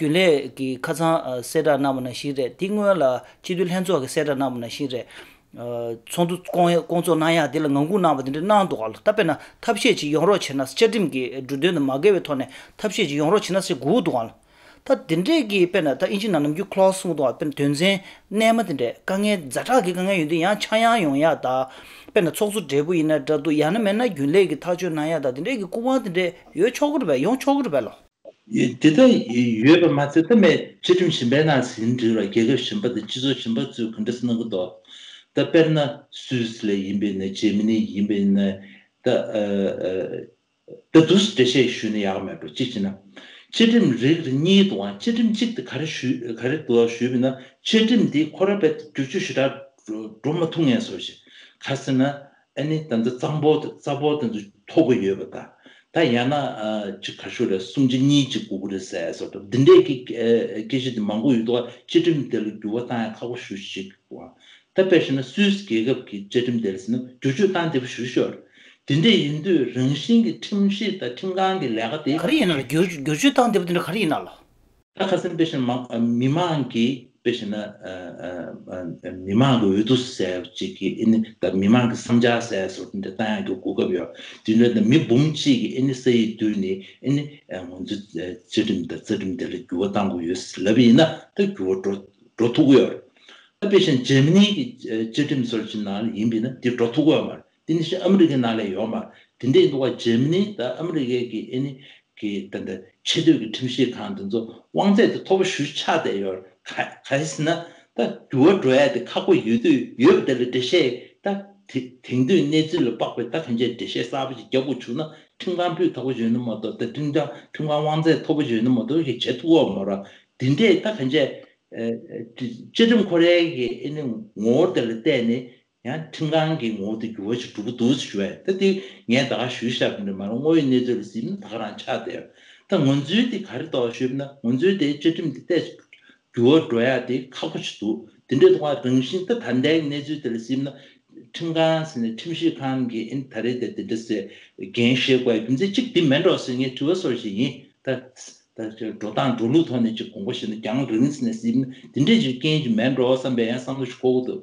རྒྱུན་ལས་ཀྱི་ཁ་སང་ཨ་གསལ་བསྒྲགས་གནང་བ་ནང་བཞིན་རེད། དེ་སྔོན་ལ་སྤྱི་འཐུས་ལྷན་ཚོགས་ཀྱིས་གསལ་བསྒྲགས་གནང་བ་ནང་བཞིན་རེད། ཨ་ཚོགས་འདུ་སྐོང་སྐོང་ཚོགས་གནང་ཡ་དེ་ལ་ངང་སྒུག་གནང་བ་དེ་འདྲ་གནང་འདུག་ག་ལ། ད་དཔེར་ན་ཐབས་ཤེས་ཅིག་ཡོང་རོགས་བྱས་ན། བཅའ་ཁྲིམས་ཀྱི་འབྲུ་དོན་དང་མ་འགལ་བའི་ཐོག་ནས་ཐབས་ཤེས་ཅིག་ཡོང་རོགས་བྱས་ན་ཟེར་སྒུག་འདུག་ག་ལ། ད་དེ་འདྲས་ཀྱི་དཔེར་ན་ད་ཨིན་ཇི་ནང་ནམ་རྒྱུན་ཁི་ལོ་སི་གསུངས་འདུག་ག། དཔེར་ན་དོན་ཚན་རྣལ་མ་དེ་འདྲས། དཀའ་ངལ་ཛ་དྲག་གི་དཀའ་ངལ་ཡོད་དུས་ཡང་ཆག་ཡང་ཡོང་ཡ། ད་དཔེར་ན་ཚོགས་གཙོ་སྦྲེལ་པོ་ཡིན་ན་འདྲ་འདུག། ཡང་ན་མེད་ན་རྒྱུན་ལས་ཀྱི་ཐག་གཅོད་གནང་ཡ་ད་དེ་འདྲས་ཀྱི་སྐུ་དབང་དེ་འདྲས་ཡོད་ཆོག་གི་རེད་པས། ཡོང་ཆོག་གི་རེད་པས་ལོ། དེ་ལྟར་ཡོད་པ་མ་ཚད། ད་མེད་བཅའ་ཁྲིམས་གཞན་པའི་ནང་ཟིན་འགྲིག་ལ། རྒྱལ་ཁབ་གཞན་པ་དང་སྤྱི་ཚོགས་གཞན་པ་ཚོས་ག་འདྲ་གནང་གི་འདུག། ད་དཔེར་ན་སུད་སི་ལ་ཡིན་པས་ན་འཇར་མ་ནི་ཡིན་པས་ན་ད་ཨ་ཨ་ད་དུས་འགྲེལ་བཤད་ཞུས་ན་ཡག་མེད་འགྲོ། གཅིག་བྱས་ན་བཅའ་ཁྲིམས་རིགས་གཉིས་འདུག་ཨང་། བཅའ་ཁྲིམས་གཅིག་དེ་ག་རེ་ཞུས་ག་རེ་འདུག་ཞུས་པ་ཡིན་ན་བཅའ་ཁྲིམས་འདི་ཁོ་རང་དཔེ་བསྒྱུར་བཅོས་ཞེ་དྲག་འགྲོ་མ་ཐུབ་ངེས་བཟོ་ཞིག་ག་ཟེར་ན། ཨ་ནི་ད་ལྟ་གཙང་པོ་རྩ་བོ་དེ་ཚོ་ཐོབ་ཀྱི་ཡོད་པ་དང་། ད་ཡང་ན་ཨ་ཅིག་ག་ཤོད་རེད། སུམ་ཆ་གཉིས་ཅིག་དགོས་ཀྱི་རེད་ཟེར་སོགས་འདི་འདྲའི་གི་ཨ་སྐད་ཆ་དེ་མང་པོ་ཡོད་དོ། བཅའ་ཁྲིམས་དེ་ལ་འགྱུར་བ་བཏང་ཡ་ཁག་པོ་ཞེ་པོ་ཅིག་འདུག་ཨང་། ད་དཔེ་བཞག་ན་སུད་སི་རྒྱལ་ཁབ་ཀྱི་བཅའ་ཁྲིམས་དེ་ལ་ཟེར་ན་བསྒྱུར་བཅོས་བཏང་བདེ་པོ་ཞེ་པོ་ཅིག་ཡོད་རེད། དེ་འདྲ་ཡིན་དུས་རང་བཞིན་གྱི་ཁྲིམས་ཞིབ་དང་ཁྲིམས་ཁང་གི་ལས་ཀ་དེ། ག་རེ་ཡིན་ན་ལ། བསྒྱུར་བསྒྱུར་བཅོས་བཏང་བདེ་པོ་དེ་འདྲ་ག་རེ་ཡིན་ན་ལ། ད་ཁ་སང་དཔེ་བཞག་ན་མང་མི་མང་གིས་དཔེ་བཞག་ན་ཨ་ཨ་ཨ་མི་མང་གི་འོས་བསྡུ་ཟེར་བ་ཅིག་གིས་ཨ་ནི་ད་མི་མང་གི་བསམ་འཆར་ཟེར་བཟོ་འདི་བཏང་ཡག་གི་གོ་སྐབས་ཡོད། དེ་འདྲ་ད་མི་འབུམ་གཅིག་གིས་ཨ་ནི་ས་ཡིག་བསྡུས་ནས་ཨ་ནི་ཨ་ང་ཚོ་ཨ་བཅའ་ཁྲིམས་དང་རྩ་ཁྲིམས་དེ་ལ་འགྱུར་བ་གཏང་དགོས་ཡོད་ལབ་ཡིན་ན་ད་འགྱུར་བ་འགྲོ་འགྲོ་ཐུབ་ཀྱི་ཡོད་རེད། ད་དཔེ་བཞག་ན་འཇར་མ་ནི་གི་ཨ་བཅའ་ཁྲིམས་སོར་ཅིག་ནང་ལ་ཡིན་པ་ཡིན་ན་འདི་འགྲོ་ཐུབ་ཀྱི་ཡོད་མ་རེད། དེ་ནི་ཤི་ཨ་མི་རི་ཀའི་ནང་ལ་ཡོད་མ་རེད། དེ་འདྲ་ཡིན་དུས་ཀ་འཇར་མ་ནི་དང་ཨ་མི་རི་ཀའི་གི་ཨ་ནི་གི་ད་ལྟ་ཆེས་མཐོའི་གི་ཁྲིམས་ཞིབ་ཁང་དེ་ཚོ་དབང་ཚད་དེ་མཐོ་པོ་ཞེ་པོ་ཆགས་བསྡད་ཡོད་རེད། ག་ག་རེ་ཟེར་ན་ད་འགྱུར་བ་འགྲོ་ཡ་དེ་ཁག་པོ་ཡོད་དུས་ཡོད་པ་དེ་ལ་འགྲེལ་བཤད་ད་དེ་དེང་དུས་གནས་ཚུལ་ལ་དཔག་པའི་ད་གང་ཅིའི་འགྲེལ་བཤད་གསར་པ་ཞིག་རྒྱག་དགོས་བྱུང་ན་ཁྲིམས་ཁང་ཕུད་དོག་པོ་ཡོད་ན་མ་གཏོགས། ད་ཁྲིམས་ཁང་ཁྲིམས་ཁང་དབང་ཚད་མཐོ་པོ་ཡོད་ན་མ་གཏོགས་ཞིག་བྱེད་ཐུབ་ཀྱི་ཡོད་མ་རེད། དེ་འདྲས་ད་གང་ཅི་ཨ་བཅའ་ཁྲིམས་ཁོ་རའི་གི་ཨ་ནི་ངོ་བོ་དེ་ལ་བལྟས་ནས་ཡང་ཁྲིམས་ཁང་གི་ངོ་བོ་དེ་འགྱུར་བ་ཞིག་འགྲོ་གི་འདུག་ཞུ་བས། ད་དེ་ངས་ད་ག་ཞུས་བཞག་པ་འདྲ་མ་རེད། དངོས་ཡོད་གནས་ཚུལ་ལ་གཟིགས་ན་ད་ག་རང་ཆགས་བསྡད་ཡོད། ད་ང་ཚོའི་དེ་ག་རེ་འདུག་ཞུས་ན་ང་ཚོའི་དེ་བཅའ་ཁྲིམས་དེ་ཏོག་ཙམ་འགྱུར་བ་འགྲོ་ཡ་དེ་ཁག་པོ་ཞིག་འདུག་དེ་འདྲའི་ཐོག་རང་བཞིན་ད་ད་ལྟའི་གནས་ཚུལ་དེ་ལ་གཟིགས་ན་ཁྲིམས་ཁང་ཟེར་ནས་ཁྲིམས་ཞིབ་ཁང་གི་ཨ་ནི་ད་རེས་དེ་དེ་འདྲ་ཟེར་འགན་བཞེས་དགོས་ཡ་རྒྱུ་མཚན་གཅིག་དེ་མེད་འགྲོ་ཟེར་ངས་དྲི་བ་བཟོ་བཞིན་ཡིན། ད་ད་ཅིག་འགྲོ་སྟངས་འགྲོ་ལུགས་ཐོག་ནས་ཅིག་དགོངས་པ་བཞེས་ན་རྒྱང་རིང་ཟེར་ནས་གཟིགས་ན་དེ་འདྲས་ཅིག་རྐྱེན་ཅིག་མེད་འགྲོ་བསམ་པའི་ཡང་བསམ་བློ་ཞིག་འཁོར་གྱི་འདུག་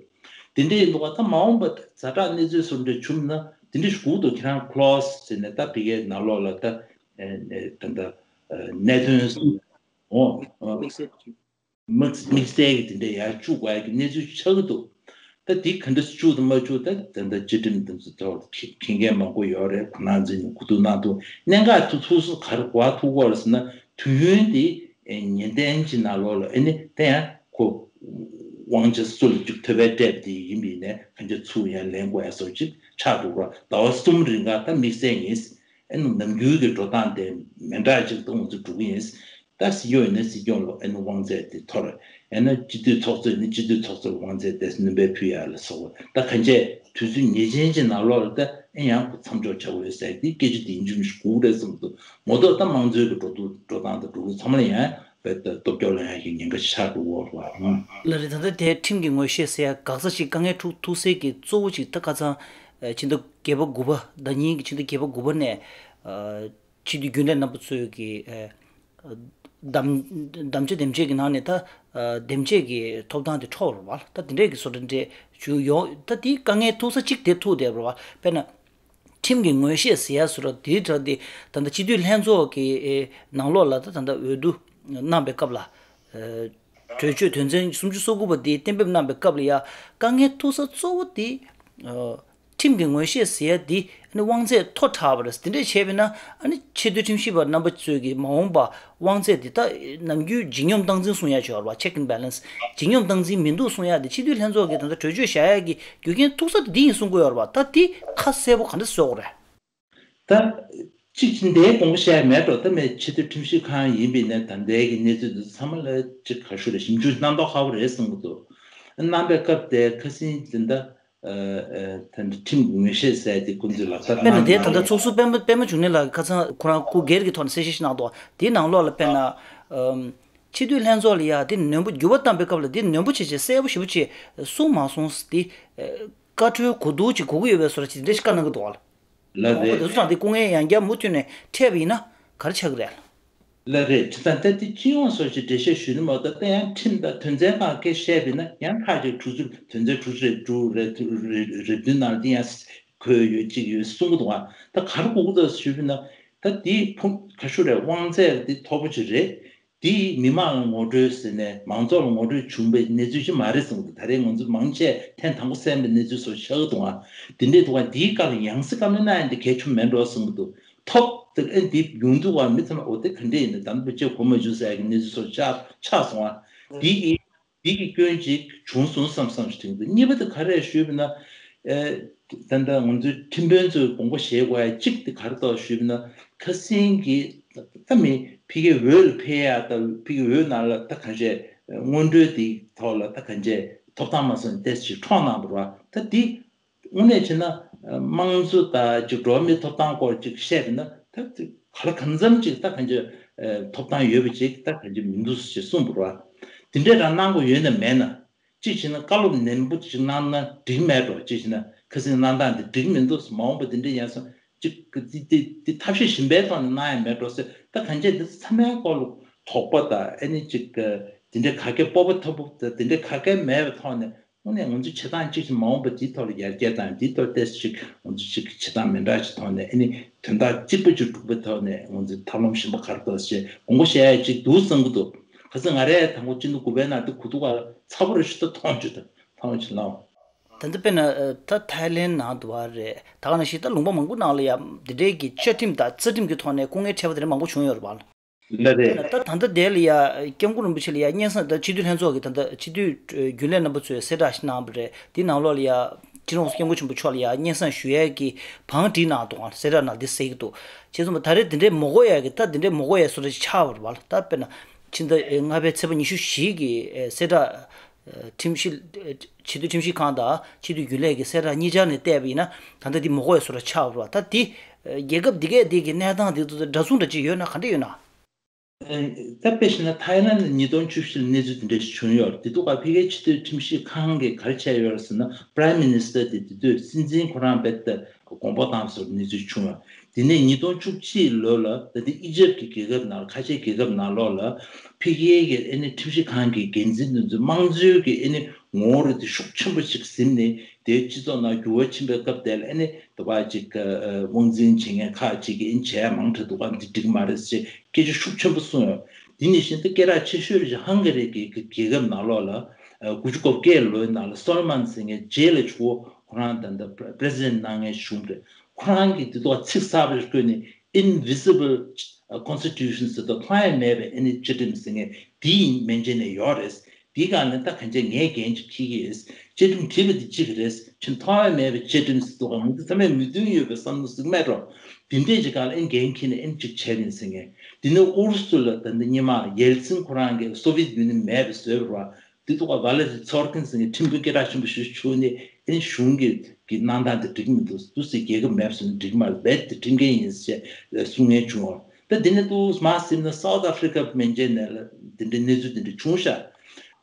དེ་འདྲས་ཡིན་དུས་ད་མ་འོངས་པ་ཛ་དྲག་གནས་ཚུལ་སོགས་འདྲ་བྱུང་ན་དེ་འདྲས་ཞིག་དགོས་འདུག་ཁྱེད་རང་ཁོ་ལོ་སི་ཟེར་ནས་ད་ཕ་གིའི་ནང་ལོགས་ལ་ད་ཨེ་ཨེ་ད་ད་ཨེ་གནད་དོན་སོགས་འོ་འོ་དམིགས་བསལ་གྱི་དམིགས་དམིགས་བསལ་གྱི་དེ་འདྲས་ཡར་བཅུག་དགོས་ཡ་གི་གནས་ཚུལ་ཆགས་ཀྱི་འདུག་ད་འདི་ག་འདྲ་བཅུག་དང་མ་བཅུག་ད་ད་ལྟ་བཅའ་ཁྲིམས་དེ་ཚོ་ཐོག་མཁྱེན་མཁན་མང་པོ་ཡོད་རེད། ཁོ་ན་འཛིན་ནས་གོ་བསྡུར་གནང་ཐུབ། གནད་འགག་ཐུག་ཐུག་སུ་ག་རེ་གོ་བ་ཐུག་གོ་རེད་ཟེར་ན་དུས་ཡུན་དེ་ཨེ་ཉིན་གཏན་གྱི་ནང་ལོགས་ལ་ཨེ་ནི་དེ་ཡང་ཁོ་དབང་ཆ་སུ་ལ་ཅིག་ཐོབ་པའི་སྤྲད་པ་དེ་ཡིན་པ་ཡིན་ནའི་གང་ཅི་ཚུར་ཡང་ལེན་དགོས་ཡ་སོགས་ཅིག་ཆགས་འགྲོ་གི་རེད། ཟླ་བ་གསུམ་རིང་ག་ད་དམིགས་བསལ་ཡིན། ཨེ་ནི་ནམ་རྒྱུན་གྱི་འགྲོ་སྟངས་དེ་མི་འདྲ་ཅིག་ཏུ་ང་ཚོ་འགྲོ་གི་ཡིན། ད་སྲིད་སྐྱོང་ཡིན་ན་སྲིད་སྐྱོང་ལ་ཨེ་ནི་དབང་ཚད་དེ་འཐོར། ཡང་ན་སྤྱི་འཐུས་ཚོགས་གཙོ་ཡིན་ན་སྤྱི་འཐུས་ཚོགས་གཙོ་ལ་དབང་ཚད་དེ་སྣོན་པ་ཕུལ་ཡ་ལ་སོགས་པ་ད་གང་ཅི་དུས་ཚོད་ངེས་ཅན་གྱི་ནང་ལོགས་ལ་ད་ཨེ་ཡང་ཁོ་མཚམས་འཇོག་བྱ་དགོས་ཡོད་ཟེར་དེ་སྐད་ཆ་དེ་ཡིན་རྒྱུ་མི་ཞིག་དགོས་རེད་བསམ་འདུག་མ་གཏོགས་ད་དམངས་གཙོའི་གི་འགྲོ་འདུག་འགྲོ་སྟངས་དང་འགྲོ་ལུགས་ཚང་མ་ལ་ཡང་བས་ད་སྟོབས་སྐྱོར་ལ་ཡང་གི་ཉེན་ཁ་ཆགས་འགྲོ་གི་ཡོད་རེད་བ། ལགས་རེད། ད་ལྟ་དེ་ཁྲིམས་ཀྱི་ངོས་བཞེས་ཟེར་ཡ་འགག་རྩ་ཞིག་དཀའ་ངལ་འཕྲད་ཐུག་སའི་གི་གཙོ་བོ་ཅིག་ད་ཁ་སང་ཕྱི་ཟླ་བརྒྱད་པ་དགུ་པ་ཟླ་ཉིན་གྱི་ཕྱི་ཟླ་བརྒྱད་པ་དགུ་པ་ནས་སྤྱི་འཐུས་རྒྱུན་ལས་རྣམ་པ་ཚོས་ཀྱི་ཨ་དམ་དམ་བཅའ་འདེམས་བྱེད་ཀྱི་ནང་ནས་ད་ཨ་འདེམས་བྱེད་ཀྱི་ཐོབ་ཐང་དེ་འཕྲོག་རུ་བ་ད་དེ་འདྲས་ཀྱི་བཟོ་འདྲ་འདྲས་བྱུང་ཡོང་། ད་དེའི་དཀའ་ངལ་ཐུག་ས་གཅིག་དེ་ཐུག་བསྡད་རུ་བ་དཔེར་ན་ཁྲིམས་ཀྱི་ངོས་བཞེས་ཟེར་ཡ་བཟོ་འདྲ་དེའི་གྲས་དེ་ད་ལྟ་སྤྱི་འཐུས་ལྷན་ཚོགས་ཀྱི་ཨེ་ནང་ལོགས་ལ་ད་ད་ལྟ་འོས་བསྡུ་གནང་པའི་སྐབས་ལ་ཨ་གྲོས་ཆོད་དོན་ཚན་སུམ་ཅུ་སོ་དགུ་པ་དེ་གཏན་འབེབས་གནང་པའི་སྐབས་ལ་ཡ་དཀའ་ངལ་ཐུག་ས་གཙོ་བོ་དེ་ཨ་ཁྲིམས་ཀྱི་ངོས་བཞེས་ཟེར་ཡ་འདི་ཨ་ནི་དབང་ཚད་མཐོ་དྲགས་པ་རེད། དེ་འདྲས་བྱས་པས་ན་ཨ་ནི་ཆེས་མཐོའི་ཁྲིམས་ཞིབ་པ་རྣམ་པ་ཚོས་ཀྱི་མ་འོངས་པ་དབང་ཚད་འདི་ད་ནམ་རྒྱུན་ཇེ་སྙོམས་སྟངས་འཛིན་གསུང་ཡ་ཅིག་ཡོད་རེད་བ། Check and Balance ཇེ་སྙོམས་སྟངས་འཛིན་མི་འདུག་གསུང་ཡ་འདི་སྤྱི་འཐུས་ལྷན་ཚོགས་ཀྱིས་ད་ལྟ་གྲོས་ཆོད་བཞག་ཡ་གི་རྒྱུ་རྐྱེན་ཐུག་ས་དེ་འདི་ཡིན་གསུང་གི་ཡོད་རེད་བ། ད་འདི་ཁ་གསལ་པོ་ག་འདྲ་བཟོ་དགོས་རེད། ད་གཅིག་འདིའི་དགོངས་པ་བཞེས་མེད་འགྲོ། ད་མེད་ཆེས་མཐོའི་ཁྲིམས་ཞིབ་ཁང་ཡིན་པའི་ནས་ད་ལྟའི་གི་གནས་ཚུལ་འདི་ཚང་མ་ལ་གཅིག་ག་ཤོད་རེད། ཞིབ་འཇུག་གནང་མདོག་ཁ་པོ་རེད་གསུང་གི་འདུག་གནང་པའི་སྐབས་དེ་ཁ་སང་དེ་འདྲ་ཨ་ཨ་ད་འདྲ་ཁྲིམས་ངོས་བཞེས་ཟེར་དེ་ཁོང་ཚོས་ལག་བསྟར་དཔེར་ན་གནང་དེ་ད་ལྟ་ཚོགས་ཟུར་པད་མ་པད་མ་འབྱུང་གནས་ལགས་ཁ་སང་ཁོ་རང་སྐུ་སྒེར་གྱི་ཐོག་ནས་གསལ་བཤད་ཞིག་གནང་འདུག་དེའི་ནང་ལོགས་ལ་དཔེར་ན་ཨམ་སྤྱི་འཐུས་ལྷན་ཚོགས་ལ་ཡ་དེ་ནན་པོ་འགྱུར་བ་བཏང་པའི་སྐབས་ལ་དེ་ནན་པོ་བྱས་བྱས་གསལ་པོ་ཞེ་པོ་བྱས་གསུངས་མ་སོང་། དེ་ཨ་བཀའ་འཁྲོལ་གོ་བསྡུར་ཅིག་དགོས་ཀྱི་ཡོད་པའི་བཟོ་འདྲ་ཅིག་དེ་འདྲ་ཞིག་བཀའ་གནང་གི་འདུག་བ། ལགས་ཨོ་རེད། དེ་ཚོ་དང་དེ་སྐུ་ངལ་ཡང་བསྐྱར་མུ་མཐུད་ནས་འཕྲད་པ་ཡིན་ན་ག་རེ་ཆགས་ཀྱི་རེད། ལགས་རེད། དེ་དང་ད་དེ་སྤྱི་ཡོངས་སོགས་ཀྱི་འགྲེལ་བཤད་ཞུས་ན་མ་གཏོགས་ད་ཡང་ཁྲིམས་དང་དོན་ཚན་ཁག་སྐད་བཤད་པ་ཡིན་ན་ཡང་ཁག་ཅིག་དྲུག་ཅུ་དོན་ཚན་དྲུག་ཅུ་རེ་དྲུག་རེ་རེ་བདུན་ནང་དེ་ཡང་འཁོད་ཡོད་ཅིག་ཡོད་གསུང་གི་འདུག་ཨ། ད་ག་རེ་དགོས་ཀྱི་འདུག་ཞུས་པ་ཡིན་ན་ད་དེ་ཕུང་ག་ཤོད་རེད། དབང་ཚད་དེ་མཐོ་པོ་ཅིག་རེད། དེ་མི་མང་ལ་ངོ་སྤྲོད་ཟེར་ནས་མང་ཚོགས་ལ་ངོ་སྤྲོད་བྱུང་བའི་གནས་ཚུལ་ཞིག་མ་རེད་གསུངས་འདུག་ད་རེས་ང་ཚོ་མང་ཆེ་ཐེངས་དང་པོ་གསན་པའི་གནས་ཚུལ་སོགས་ཤག་གི་འདུག་ཨ། དེ་འདྲའི་འདུག་ཨ། འདིའི་སྐབས་ལ་ཡང་སེ་བཀའ་མོལ་གནང་ཡ་འདི་གལ་ཆེན་མེད་འགྲོ་གསུངས་གི་འདུག་ཐོབ་དེ་ཨེ་འདི་ཡོང་འདུག་ཨ། མི་ཚང་མ་འོ་དེ་ག་འདྲ་ཡིན་ན་དམ་པ་ཅེས་གོ་མ་བྱུང་ཟེར་ཡ་གི་གནས་ཚུལ་སོགས་ཆགས་ཆགས་སོང་ཨ། འདི་ཡིན། འདི་གི་སྐྱོན་ཅིག་བྱུང་སོང་བསམ་བསམ་ཞིག་དྲན་འདུག་གཉིས་པ་དེ་ག་རེ་ཞུས་པ་ན། ཨེ། ད་ལྟ་ང་ཚོའི་ཁྲིམས་དཔོན་ཚོས་དགོངས་པ་བཞེས་དགོས་ཡ་གཅིག་དེ་ག་རེ་འདུག་ཞུས་པ་ན། ཁ་སང་གི་ད་མི་ཕ་གིའི་འོས་ལ་ཕེབས་ཡ་ད་ཕ་གིའི་འོས་ནང་ལ་ད་གང་བྱས་སྔོན་འགྲོའི་དེ་ཐོག་ལ་ད་གང་བྱས་ཐོབ་ཐང་མ་སོང་ཏེ་ཞིག་འཕྲོག་གནང་བ་རེད་བ། ད་འདི་དངོས་གནས་བྱས་ན་དམངས་གཙོ་དང་ཅིག་འགྲོ་བ་མིའི་ཐོབ་ཐང་སྐོར་ཅིག་བཤད་པ་ན་ད་ག་ལ་གང་འཚམ་ཅིག་ད་གང་བྱས་ཐོབ་ཐང་ཡོད་པ་ཅིག་ད་གང་བྱས་མི་འདུག་ཅེས་གསུངས་པ་རེད་བ། དེ་འདྲས་རང་གནང་དགོས་ཡོད་ན་མེད་ན། གཅིག་བྱས་ན་བཀའ་སློབ་ནན་པོ་ཅིག་གནང་ན་འགྲིག་མེད་འགྲོ། གཅིག་བྱས་ན་ཁ་སང་གནང་སྟངས་འདི་འགྲིག་མི་འདུག་མ་འོངས་པ་འདི་འདྲ་ཡང་སོང་ཅིག་འདི་འདི་འདི་ཐབས་ཤེས་གཞན་པའི་ཐོག་ནས་གནང་ཡ་མེད་འགྲོ་ཟེར། ད་གང་བྱས་འདི་ཚང་མའི་སྐོར་ལ་དོགས་པ་དང་ཨ་ནི་ཅིག་འདི་འདྲའི་ག་གེ་སྤོབས་པ་ཐོབ་པོ་དང་འདི་འདྲའི་ག་གེ་མེད་པའི་ཐོག་ནས་དངོས་གནས་ང་ཚོ་བྱེད་སྟངས་གཅིག་བྱས་མ་འོངས་པ་འདིའི་ཐོག་ལ་ཡར་རྒྱས་དང་འདིའི་ཐོག་ཏོག་ཙམ་ཅིག་ང་ཚོ་ཅིག་བྱེད་སྟངས་མི་འདྲ་ཅིག་ཐོག་ནས་ཨ་ནི་དོན་དག་གཅིག་པ་ཅིག་སྒྲུབ་པའི་ཐོག་ནས་ང་ཚོ་ཐབས་ལམ་གཞན་པ་ག་རེ་འདུག་ཟེར་དགོངས་པ་བཞེས་ཡ་ཅིག་འདུག་བསམ་གྱི་འདུག་ཁ་སང་ང་རས་དང་པོ་སྤྱི་འཐུས་དགུ་པའི་ནང་དུ་གོ་ཐུག་ག་ཚ་པོ་རེ་ཞིག་ཏུ་མཐོང་བྱུང་དང་མཐོང་བྱུང་ལ། ད་ལྟ་དཔེར་ན་ཨ་ད་ཐའི་ལེན་ནང་དུ་བ་རེད། ད་ག་ནང་བཞིན་ད་ལུང་པ་མང་པོ་ནང་ལ་ཡ་འདི་འདྲའི་གི་བཅའ་ཁྲིམས་དང་རྩ་ཁྲིམས་ཀྱི་ཐོག་ནས་སྐུ་ངལ་འཕྲད་པ་དེ་འདྲ་མང་པོ་བྱུང་ཡོད་རེད་བ། ལ་དཔེར་ན་རེད། ད་ད་ལྟ་དེ་ལ་ཡ་སྐྱབས་མགོན་རིན་པོ་ཆེ་ལ་ཡ་སྙན་སེང་ད་སྤྱི་འཐུས་ལྷན་ཚོགས་ཀྱི་ད་ལྟ་སྤྱི་འཐུས་རྒྱུན་ལས་རྣམ་པ་ཚོས་གསལ་བསྒྲགས་ཤིག་གནང་བ་རེད། དེའི་ནང་ལོགས་ལ་ཡ་སྤྱི་ནོར་སྐྱབས་མགོན་ཆེན་པོ་མཆོག་ལ་ཡ་སྙན་སེང་ཞུ་ཡས་ཀྱི་བང་བསྒྲིགས་གནང་འདུག་གསལ་བསྒྲགས་ནང་འདི་གསལ་གྱི་འདུག་བྱས་ཙང་ད་རེས་འདི་འདྲའི་མ་གོ་ཡ་གི་ད་འདི་འདྲའི་མ་གོ་ཡ་བཟོ་འདྲ་ཞིག་ཆགས་པ་རེད་བ། ད་དཔེར་ན་ཕྱི་ཟླ་ལྔ་པའི་ཚེས་པ་ཉི་ཤུ་བཞི་གི་གསལ་བསྒྲགས། ཁྲིམས་ཞིབ། སྤྱི་འཐུས་ཁྲིམས་ཞིབ་ཁང་དང་སྤྱི་འཐུས་རྒྱུན་ལས་ཀྱི་གསལ་བསྒྲགས་གཉིས་ཆར་ནས་བལྟས་པ་ཡིན་ན་ད་ལྟ་འདི་མ་གོ་བའི་བཟོ་འདྲ་ཆགས་པ་རེད་བ། ད་འདི་རྒྱལ་ཁབ་འདི་གས་འདི་གི་གནས་སྟངས་འདི་ཚོ་དང་འདྲ་མཚུངས་འདྲ་ཅིག་ཡོད་ན་ག་འདྲ་ཡོད་ན། ད་དཔེ་བཞག་ན་ཐའི་ལན་ལ་ཉིས་སྟོང་བཅུ་བཞི་ལ་གནས་ཚུལ་འདི་འདྲ་ཞིག་བྱུང་ཡོད་རེད། དེ་དུས་ཀ་ཕ་གིའི་སྤྱི་འཐུས་ཁྲིམས་ཞིབ་ཁང་གིས་ག་རེ་བྱས་ཡོད་རེད་ཟེར་ན། Prime Minister དེ་དེ་དུས་སྲིད་འཛིན་ཁོ་རང་རྦད་དེ་དགོངས་པ་བཏང་བཟོ་གནས་ཚུལ་བྱུང་བ། དེ་ནས་ཉིས་སྟོང་བཅུ་གཅིག་ལོ་ལ་ད་ལྟ་ཨི་ཇེབ་ཀྱི་རྒྱལ་ཁབ་ནང་ལ་ཁ་ཆེའི་རྒྱལ་ཁབ་ནང་ལོགས་ལ་ཕ་གིའི་གི་ཨ་ནི་ཁྲིམས་ཞིབ་ཁང་གི་འགན་འཛིན་དེ་ཚོས་དམངས་གཙོའི་གི་ཨ་ནི་ངོ་བོ་རེད་དེ་ཤུགས་ཆེན་པོ་ཞིག་ཟིན་ནས་དེའི་སྤྱི་ཚོགས་ནང་འགྱུར་བ་ཕྱིན་པའི་སྐབས་དེ་ལ་ཨ་ནི་དུ་བ་ཅིག་དབང་འཛིན་བྱེད་མཁན་ཁག་ཅིག་གིས་ཨ་ནི་བྱས་མང་དྲགས་འདུག་ག་འདི་འགྲིག་མ་རེད་ཞེས་སྐད་ཆ་ཤུགས་ཆེན་པོ་གསུངས་ཡོད། དེ་ནས་བཞིན་དུ་སྐད་གྲགས་ཆེ་ཤོས་རེད་ཅིག་ཧང་ག་རི་གི་གི་རྒྱལ་ཁབ་ནང་ལོགས་ལ་དགུ་བཅུ་གོ་བརྒྱད་ལོའི་ནང་ལ་སོ་ལོ་མོན་ཟེར་མཁན་རྗེས་ལ་ཆུ་བོ་ཁོ་རང་ད་ལྟ་པྲེ་སི་ཌེན་གནང་མཁན་གཞུང་རེད། ཁོ་རང་གིས་དེ་ཐོག་ཚིག་གསར་པ་ཞིག་བཀོད་ནས་Invisible Constitution ཟེར་ཏེ་མཐོང་ཡ་མེད་པའི་ཨ་ནི་བཅའ་ཁྲིམས་ཟེར་མཁན་དེ་ཡིན་མིན་བྱས་ནས་ཡོད་རེད། དེའི་སྒང་ནས་ད་གང་ཅི་ངས་འགན་ཅིག་འཁྱེར་གྱི་ཡིན། བཅའ་ཁྲིམས་བྲིས་པ་དེ་གཅིག་རེད། ཕྱིན་མཐོང་ཡ་མེད་པའི་བཅའ་ཁྲིམས་ཟེར་དུས་ང་ཚོ་ཚང་མས་མོས་མཐུན་ཡོད་པའི་བསམ་བློ་ཟིག་མེད་འགྲོ། དེ་འདྲས་ཅིག་སྒང་ལ་ཨ་ནི་འགན་འཁྱེར་ནས་ཨ་ནི་ཅིག་བྱས་ནས་ཟེར་མཁན། དེ་ནས་ཨུ་རུ་སུ་ལ་ད་ལྟ་སྔོན་མ་ཡེལ་ཚིན་ཁོ་རང་གིས་སོ་བི་ཡེ་ཊི་ཡུ་ནི་ཡན་མེད་པ་བཟོས་པ་རེད་བ། དེ་ཐོག་ཝ་ལེ་རི་ཚོར་ཀིན་ཟེར་མཁན་ཁྲིམས་དཔོན་སྐད་གྲགས་ཆེན་པོ་ཞིག་བྱུང་ནས་ཨ་ནི་གཞུང་གི་གི་གནང་སྟངས་དེ་འགྲིག་མི་འདུག་འདུག་སེ་རྒྱལ་ཁབ་མེད་པ་བཟོས་ན་འགྲིག་མ་རེད། རྦད་དེ་ཁྲིམས་འགལ་ཡིན་ཟེར་གསུང་མཁན་བྱུང་བ། ད་དེ་ནས་འདུག་མ་ཟིན་ན་སའུ་ཐི་ཨ་ཕི་རི་ཀ་མན་ཆད་ནས་ལ་དེ་འདྲའི་གནས་ཚུལ་དེ་འདྲ་བྱུང་ཤག་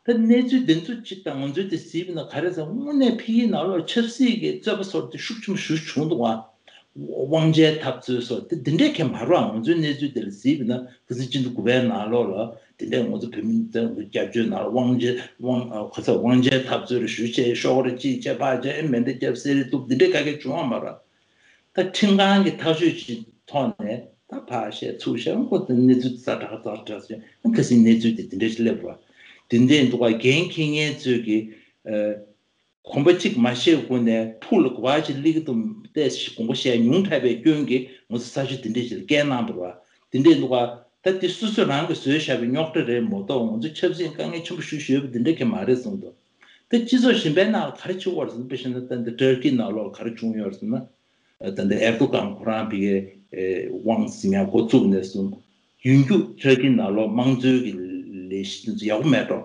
ད་གནས་ཚུལ་འདི་ཚོ་གཅིག་དང་ང་ཚོའི་དེ་གཟིགས་པ་ན་ག་རེ་ཟེར། དངོས་གནས་ཕ་གིའི་ནང་ལོགས་ཆབ་སྲིད་ཀྱི་རྩོད་པ་སོགས་དེ་ཤུགས་ཆེན་པོ་ཞེ་པོ་བྱུང་འདུག་བ། དབང་ཆའི་འཐབ་རྩོད་སོགས་དེ་འདི་འདྲའི་གང་མ་རེད་བ། ང་ཚོའི་གནས་ཚུལ་དེ་ལ་གཟིགས་པ་ན་ཁ་སང་སྤྱི་ཟླ་དགུ་པའི་ནང་ལོགས་ལ་དེ་འདྲའི་ང་ཚོ་བོད་མི་དེ་རྒྱབ་སྐྱོར་ནང་ལ་དབང་ཆ་དབང་ཨ་ཁ་ཚ་དབང་ཆའི་འཐབ་རྩོད་རེ་ཞུ་བྱས་ཤོག་རེ་ཅིག་བྱས་ཕར་བྱས་མེ་མདའ་བརྒྱབ་བསད་རེས་གཏུབ་འདི་འདྲའི་ག་གེ་བྱུང་བ་མ་རེད། ད་ཁྲིམས་ཁང་གི་ཐག་གཅོད་ཀྱི་ཐོག་ནས་ད་ཕར་བཤད་ཚུར་བཤད་ཁོ་ད་གནས་ཚུལ་ཛ་དྲག་ཛ་དྲག་བྱས་ཁ་སང་གནས་ཚུལ་དེ་དེ་འདྲ་ཞིག་སླེབས་པ་དེ་འདྲའི་འདུག་ག་འགན་འཁྱེར་མཁན་ཚོས་ཀྱི་ཨ་གོམ་པ་གཅིག་མ་ཤེས་སྒོ་ནས་ཕུགས་ལ་གོ་བ་ཞིག་སླེབས་ཀྱི་འདུག་ཏེ་དགོངས་པ་བཞེས་ཉུང་དྲགས་པའི་སྐྱོན་གྱིས་ང་ཚོ་ས་ཆ་དེ་འདྲ་ཞིག་ལ་བསྐྱལ་གནང་བ་རེད་བ། དེ་འདྲའི་འདུག་ག་ད་དེ་སོ་སོ་རང་གིས་བཟོས་བཞག་པའི་རྙོག་དྲ་རེད་མ་གཏོགས་ང་ཚོ་ཆབ་སྲིད་དཀའ་ངལ་ཆེན་པོ་ཞེ་པོ་ཞིག་ཡོད་པ་དེ་འདྲ་གང་མ་རེད་གསུངས་འདུག་ད་སྤྱི་ཚོགས་གཞན་པའི་ནང་ལ་ག་རེ་བྱུང་བ་རེད་ཟེར་ན། དཔེ་བཞག་ན་ད་འདི་ཏུར་ཀི་ནང་ལོགས་ག་རེ་བྱུང་ཡོད་ཟེར་ན། ད་ལྟ་ཨེར་དོ་གྷན་ཁོ་རང་ཕ་གིའི་དབང་འཛིན་ཡག་འགོ་བཙུགས་ནས་བཟུང་ཡུན་རྒྱུན་ཏུར་ཀི་ནང་ལོགས་དམངས་གཙོའི་གི་ལས་གཞི་དེ་ཚོ་ཡག་པོ་མེད་འགྲོ།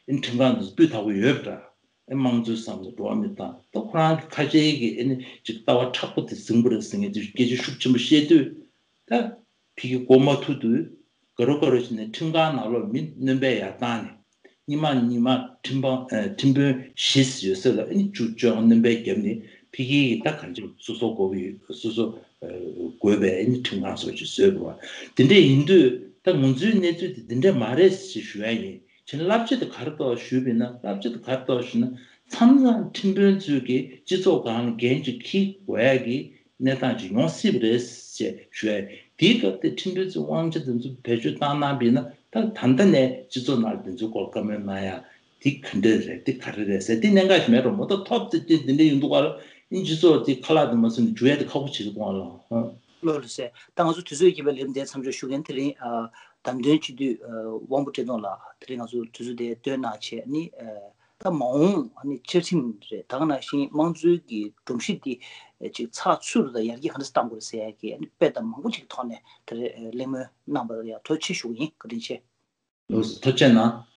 ཨིན་ཁྲིམས་ཁང་དུ་སྤུས་དག་པོ་ཡོད་པ་འདྲ། ཨེ་དམངས་གཙོའི་བསམ་བློ་འགྲོ་བ་མི་བཏང་། ད་ཁོ་རང་གི་ཁ་ཆེའི་གི་ཨེ་ནི་ཅིག་ལྟ་བ་མཁྲེགས་པོ་དེ་ཟིན་པོ་རེད་ཟེར་མཁན་དེ་སྐད་ཆ་ཤུགས་ཆེན་པོ་བཤད་དུས་ད་ཕ་གི་མགོ་མ་ཐུག་དུས་དགའ་རོ་དགའ་རོ་བྱས་ནས་ཁྲིམས་ཁང་ནང་ལོགས་མི་སྣོན་པ་ཡར་བཏང་ནས། ཉི་མ་ཉི་མ་ཁྲིམས་དཔང་ཨ་ཁྲིམས་དཔོན་བཞི་ཡོད་ས་ལ་ཨ་ནི་བཅུ་བཅོ་ལྔ་སྣོན་པ་བརྒྱབ་ནས་ཕ་གི་གི་ད་གང་ཅི་སོ་སོ་དགོས་པ་ཡོད། སོ་སོ་ཨ་དགོས་པའི་ཨ་ནི་ཁྲིམས་ཁང་སོགས་ཅིག་བཟོས་པ་རེད་བ། དེ་འདྲ་ཡིན་དུས་ད་ང་ཚོའི་གནས་ཚུལ་དེ་འདི་འདྲ་མ་རེད་ཅེས་ཞུ་ཡ་ཡིན། ཕྱིན་བསླབ་བྱ་དེ་ག་རེ་འདུག་ཞུས་པ་ཡིན་ན། བསླབ་བྱ་དེ་ག་རེ་འདུག་ཞུས་ན། མཚམས་མཚམས་ཁྲིམས་དཔོན་ཚོས་ཀྱིས་སྤྱི་ཚོགས་སྒང་ལ་འགན་ཅིག་འཁྱེར་དགོས་ཡ་གི་གནས་སྟངས་ཅིག་ཡོང་སྲིད་པ་རེད་ཅེས་ཞུ་ཡ། དེའི་སྐབས་དེ་ཁྲིམས་དཔོན་ཚོས་དབང་ཆ་དེ་ཚོ་བེད་སྤྱོད་བཏང་གནང་པ་ཡིན་ན། ད་ད་ལྟ་ནས་སྤྱི་ཚོགས་ནང་དེ་ཚོའི་སྐོར་བཀའ་མོལ་གནང་ཡ་དེ་ག་འདྲ་རེད། དེ་ག་རེ་རེད་ཟེར་དེ་གནད་འགག་ཅིག་མེད་འགྲོ་མ་གཏོགས། ཐོབ་ཚེ་དེ་འདི་འདྲ་ཡིན་འདུག་ག་ལ་ཨིན་སྤྱི་ཚོགས་དེ་ཁ་ལག་དེ་མ་སོང་ནས་འཇུ་ཡ་དེ་ཁག་པོ་བྱེད་ཀྱི་འདུག་ག་ལ། ལགས་ལགས་སོ། ད་ང་ཚོ་དུས་ཚོད་ཀྱིས་པའི་ལེབ་འདས་མཚམས་འཇོག་ཞུ་མཁན་དེ་རིང་ཨ་བདམས་ཐོན་སྤྱི་འཐུས་ཨ་དབང་པོ་བཀྲས་མཐོང་ལགས་དེ་རིང་ང་ཚོ་དུས་ཚོད་དེ་བཏོན་གནང་བྱས་ནི་ཨ་ད་མ་འོངས་ཨ་ནི་བཅའ་ཁྲིམས་རེད། ད་ག་ནང་བཞིན་དམངས་གཙོའི་གི་སྒྲོམ་གཞི་འདི་ཨ་ཅིག་ཚགས་ཚུད་རུ་དང་ཡར་རྒྱས་ག་འདྲ་བཏང་དགོས་རེད་ཟེར་ཡ་གི་ཨ་ནི་དཔེ་དང་མང་པོ་ཅིག་གི་ཐོག་ནས་དེ་རེད་གླེང་མོལ་གནང་བ་ལ་ཡང་ཐུགས་རྗེ་ཆེ་ཞུ་གི་ཡིན། བཀའ་དྲིན་ཆེ། ལགས་སོ། ཐུགས་རྗེ་གནང་།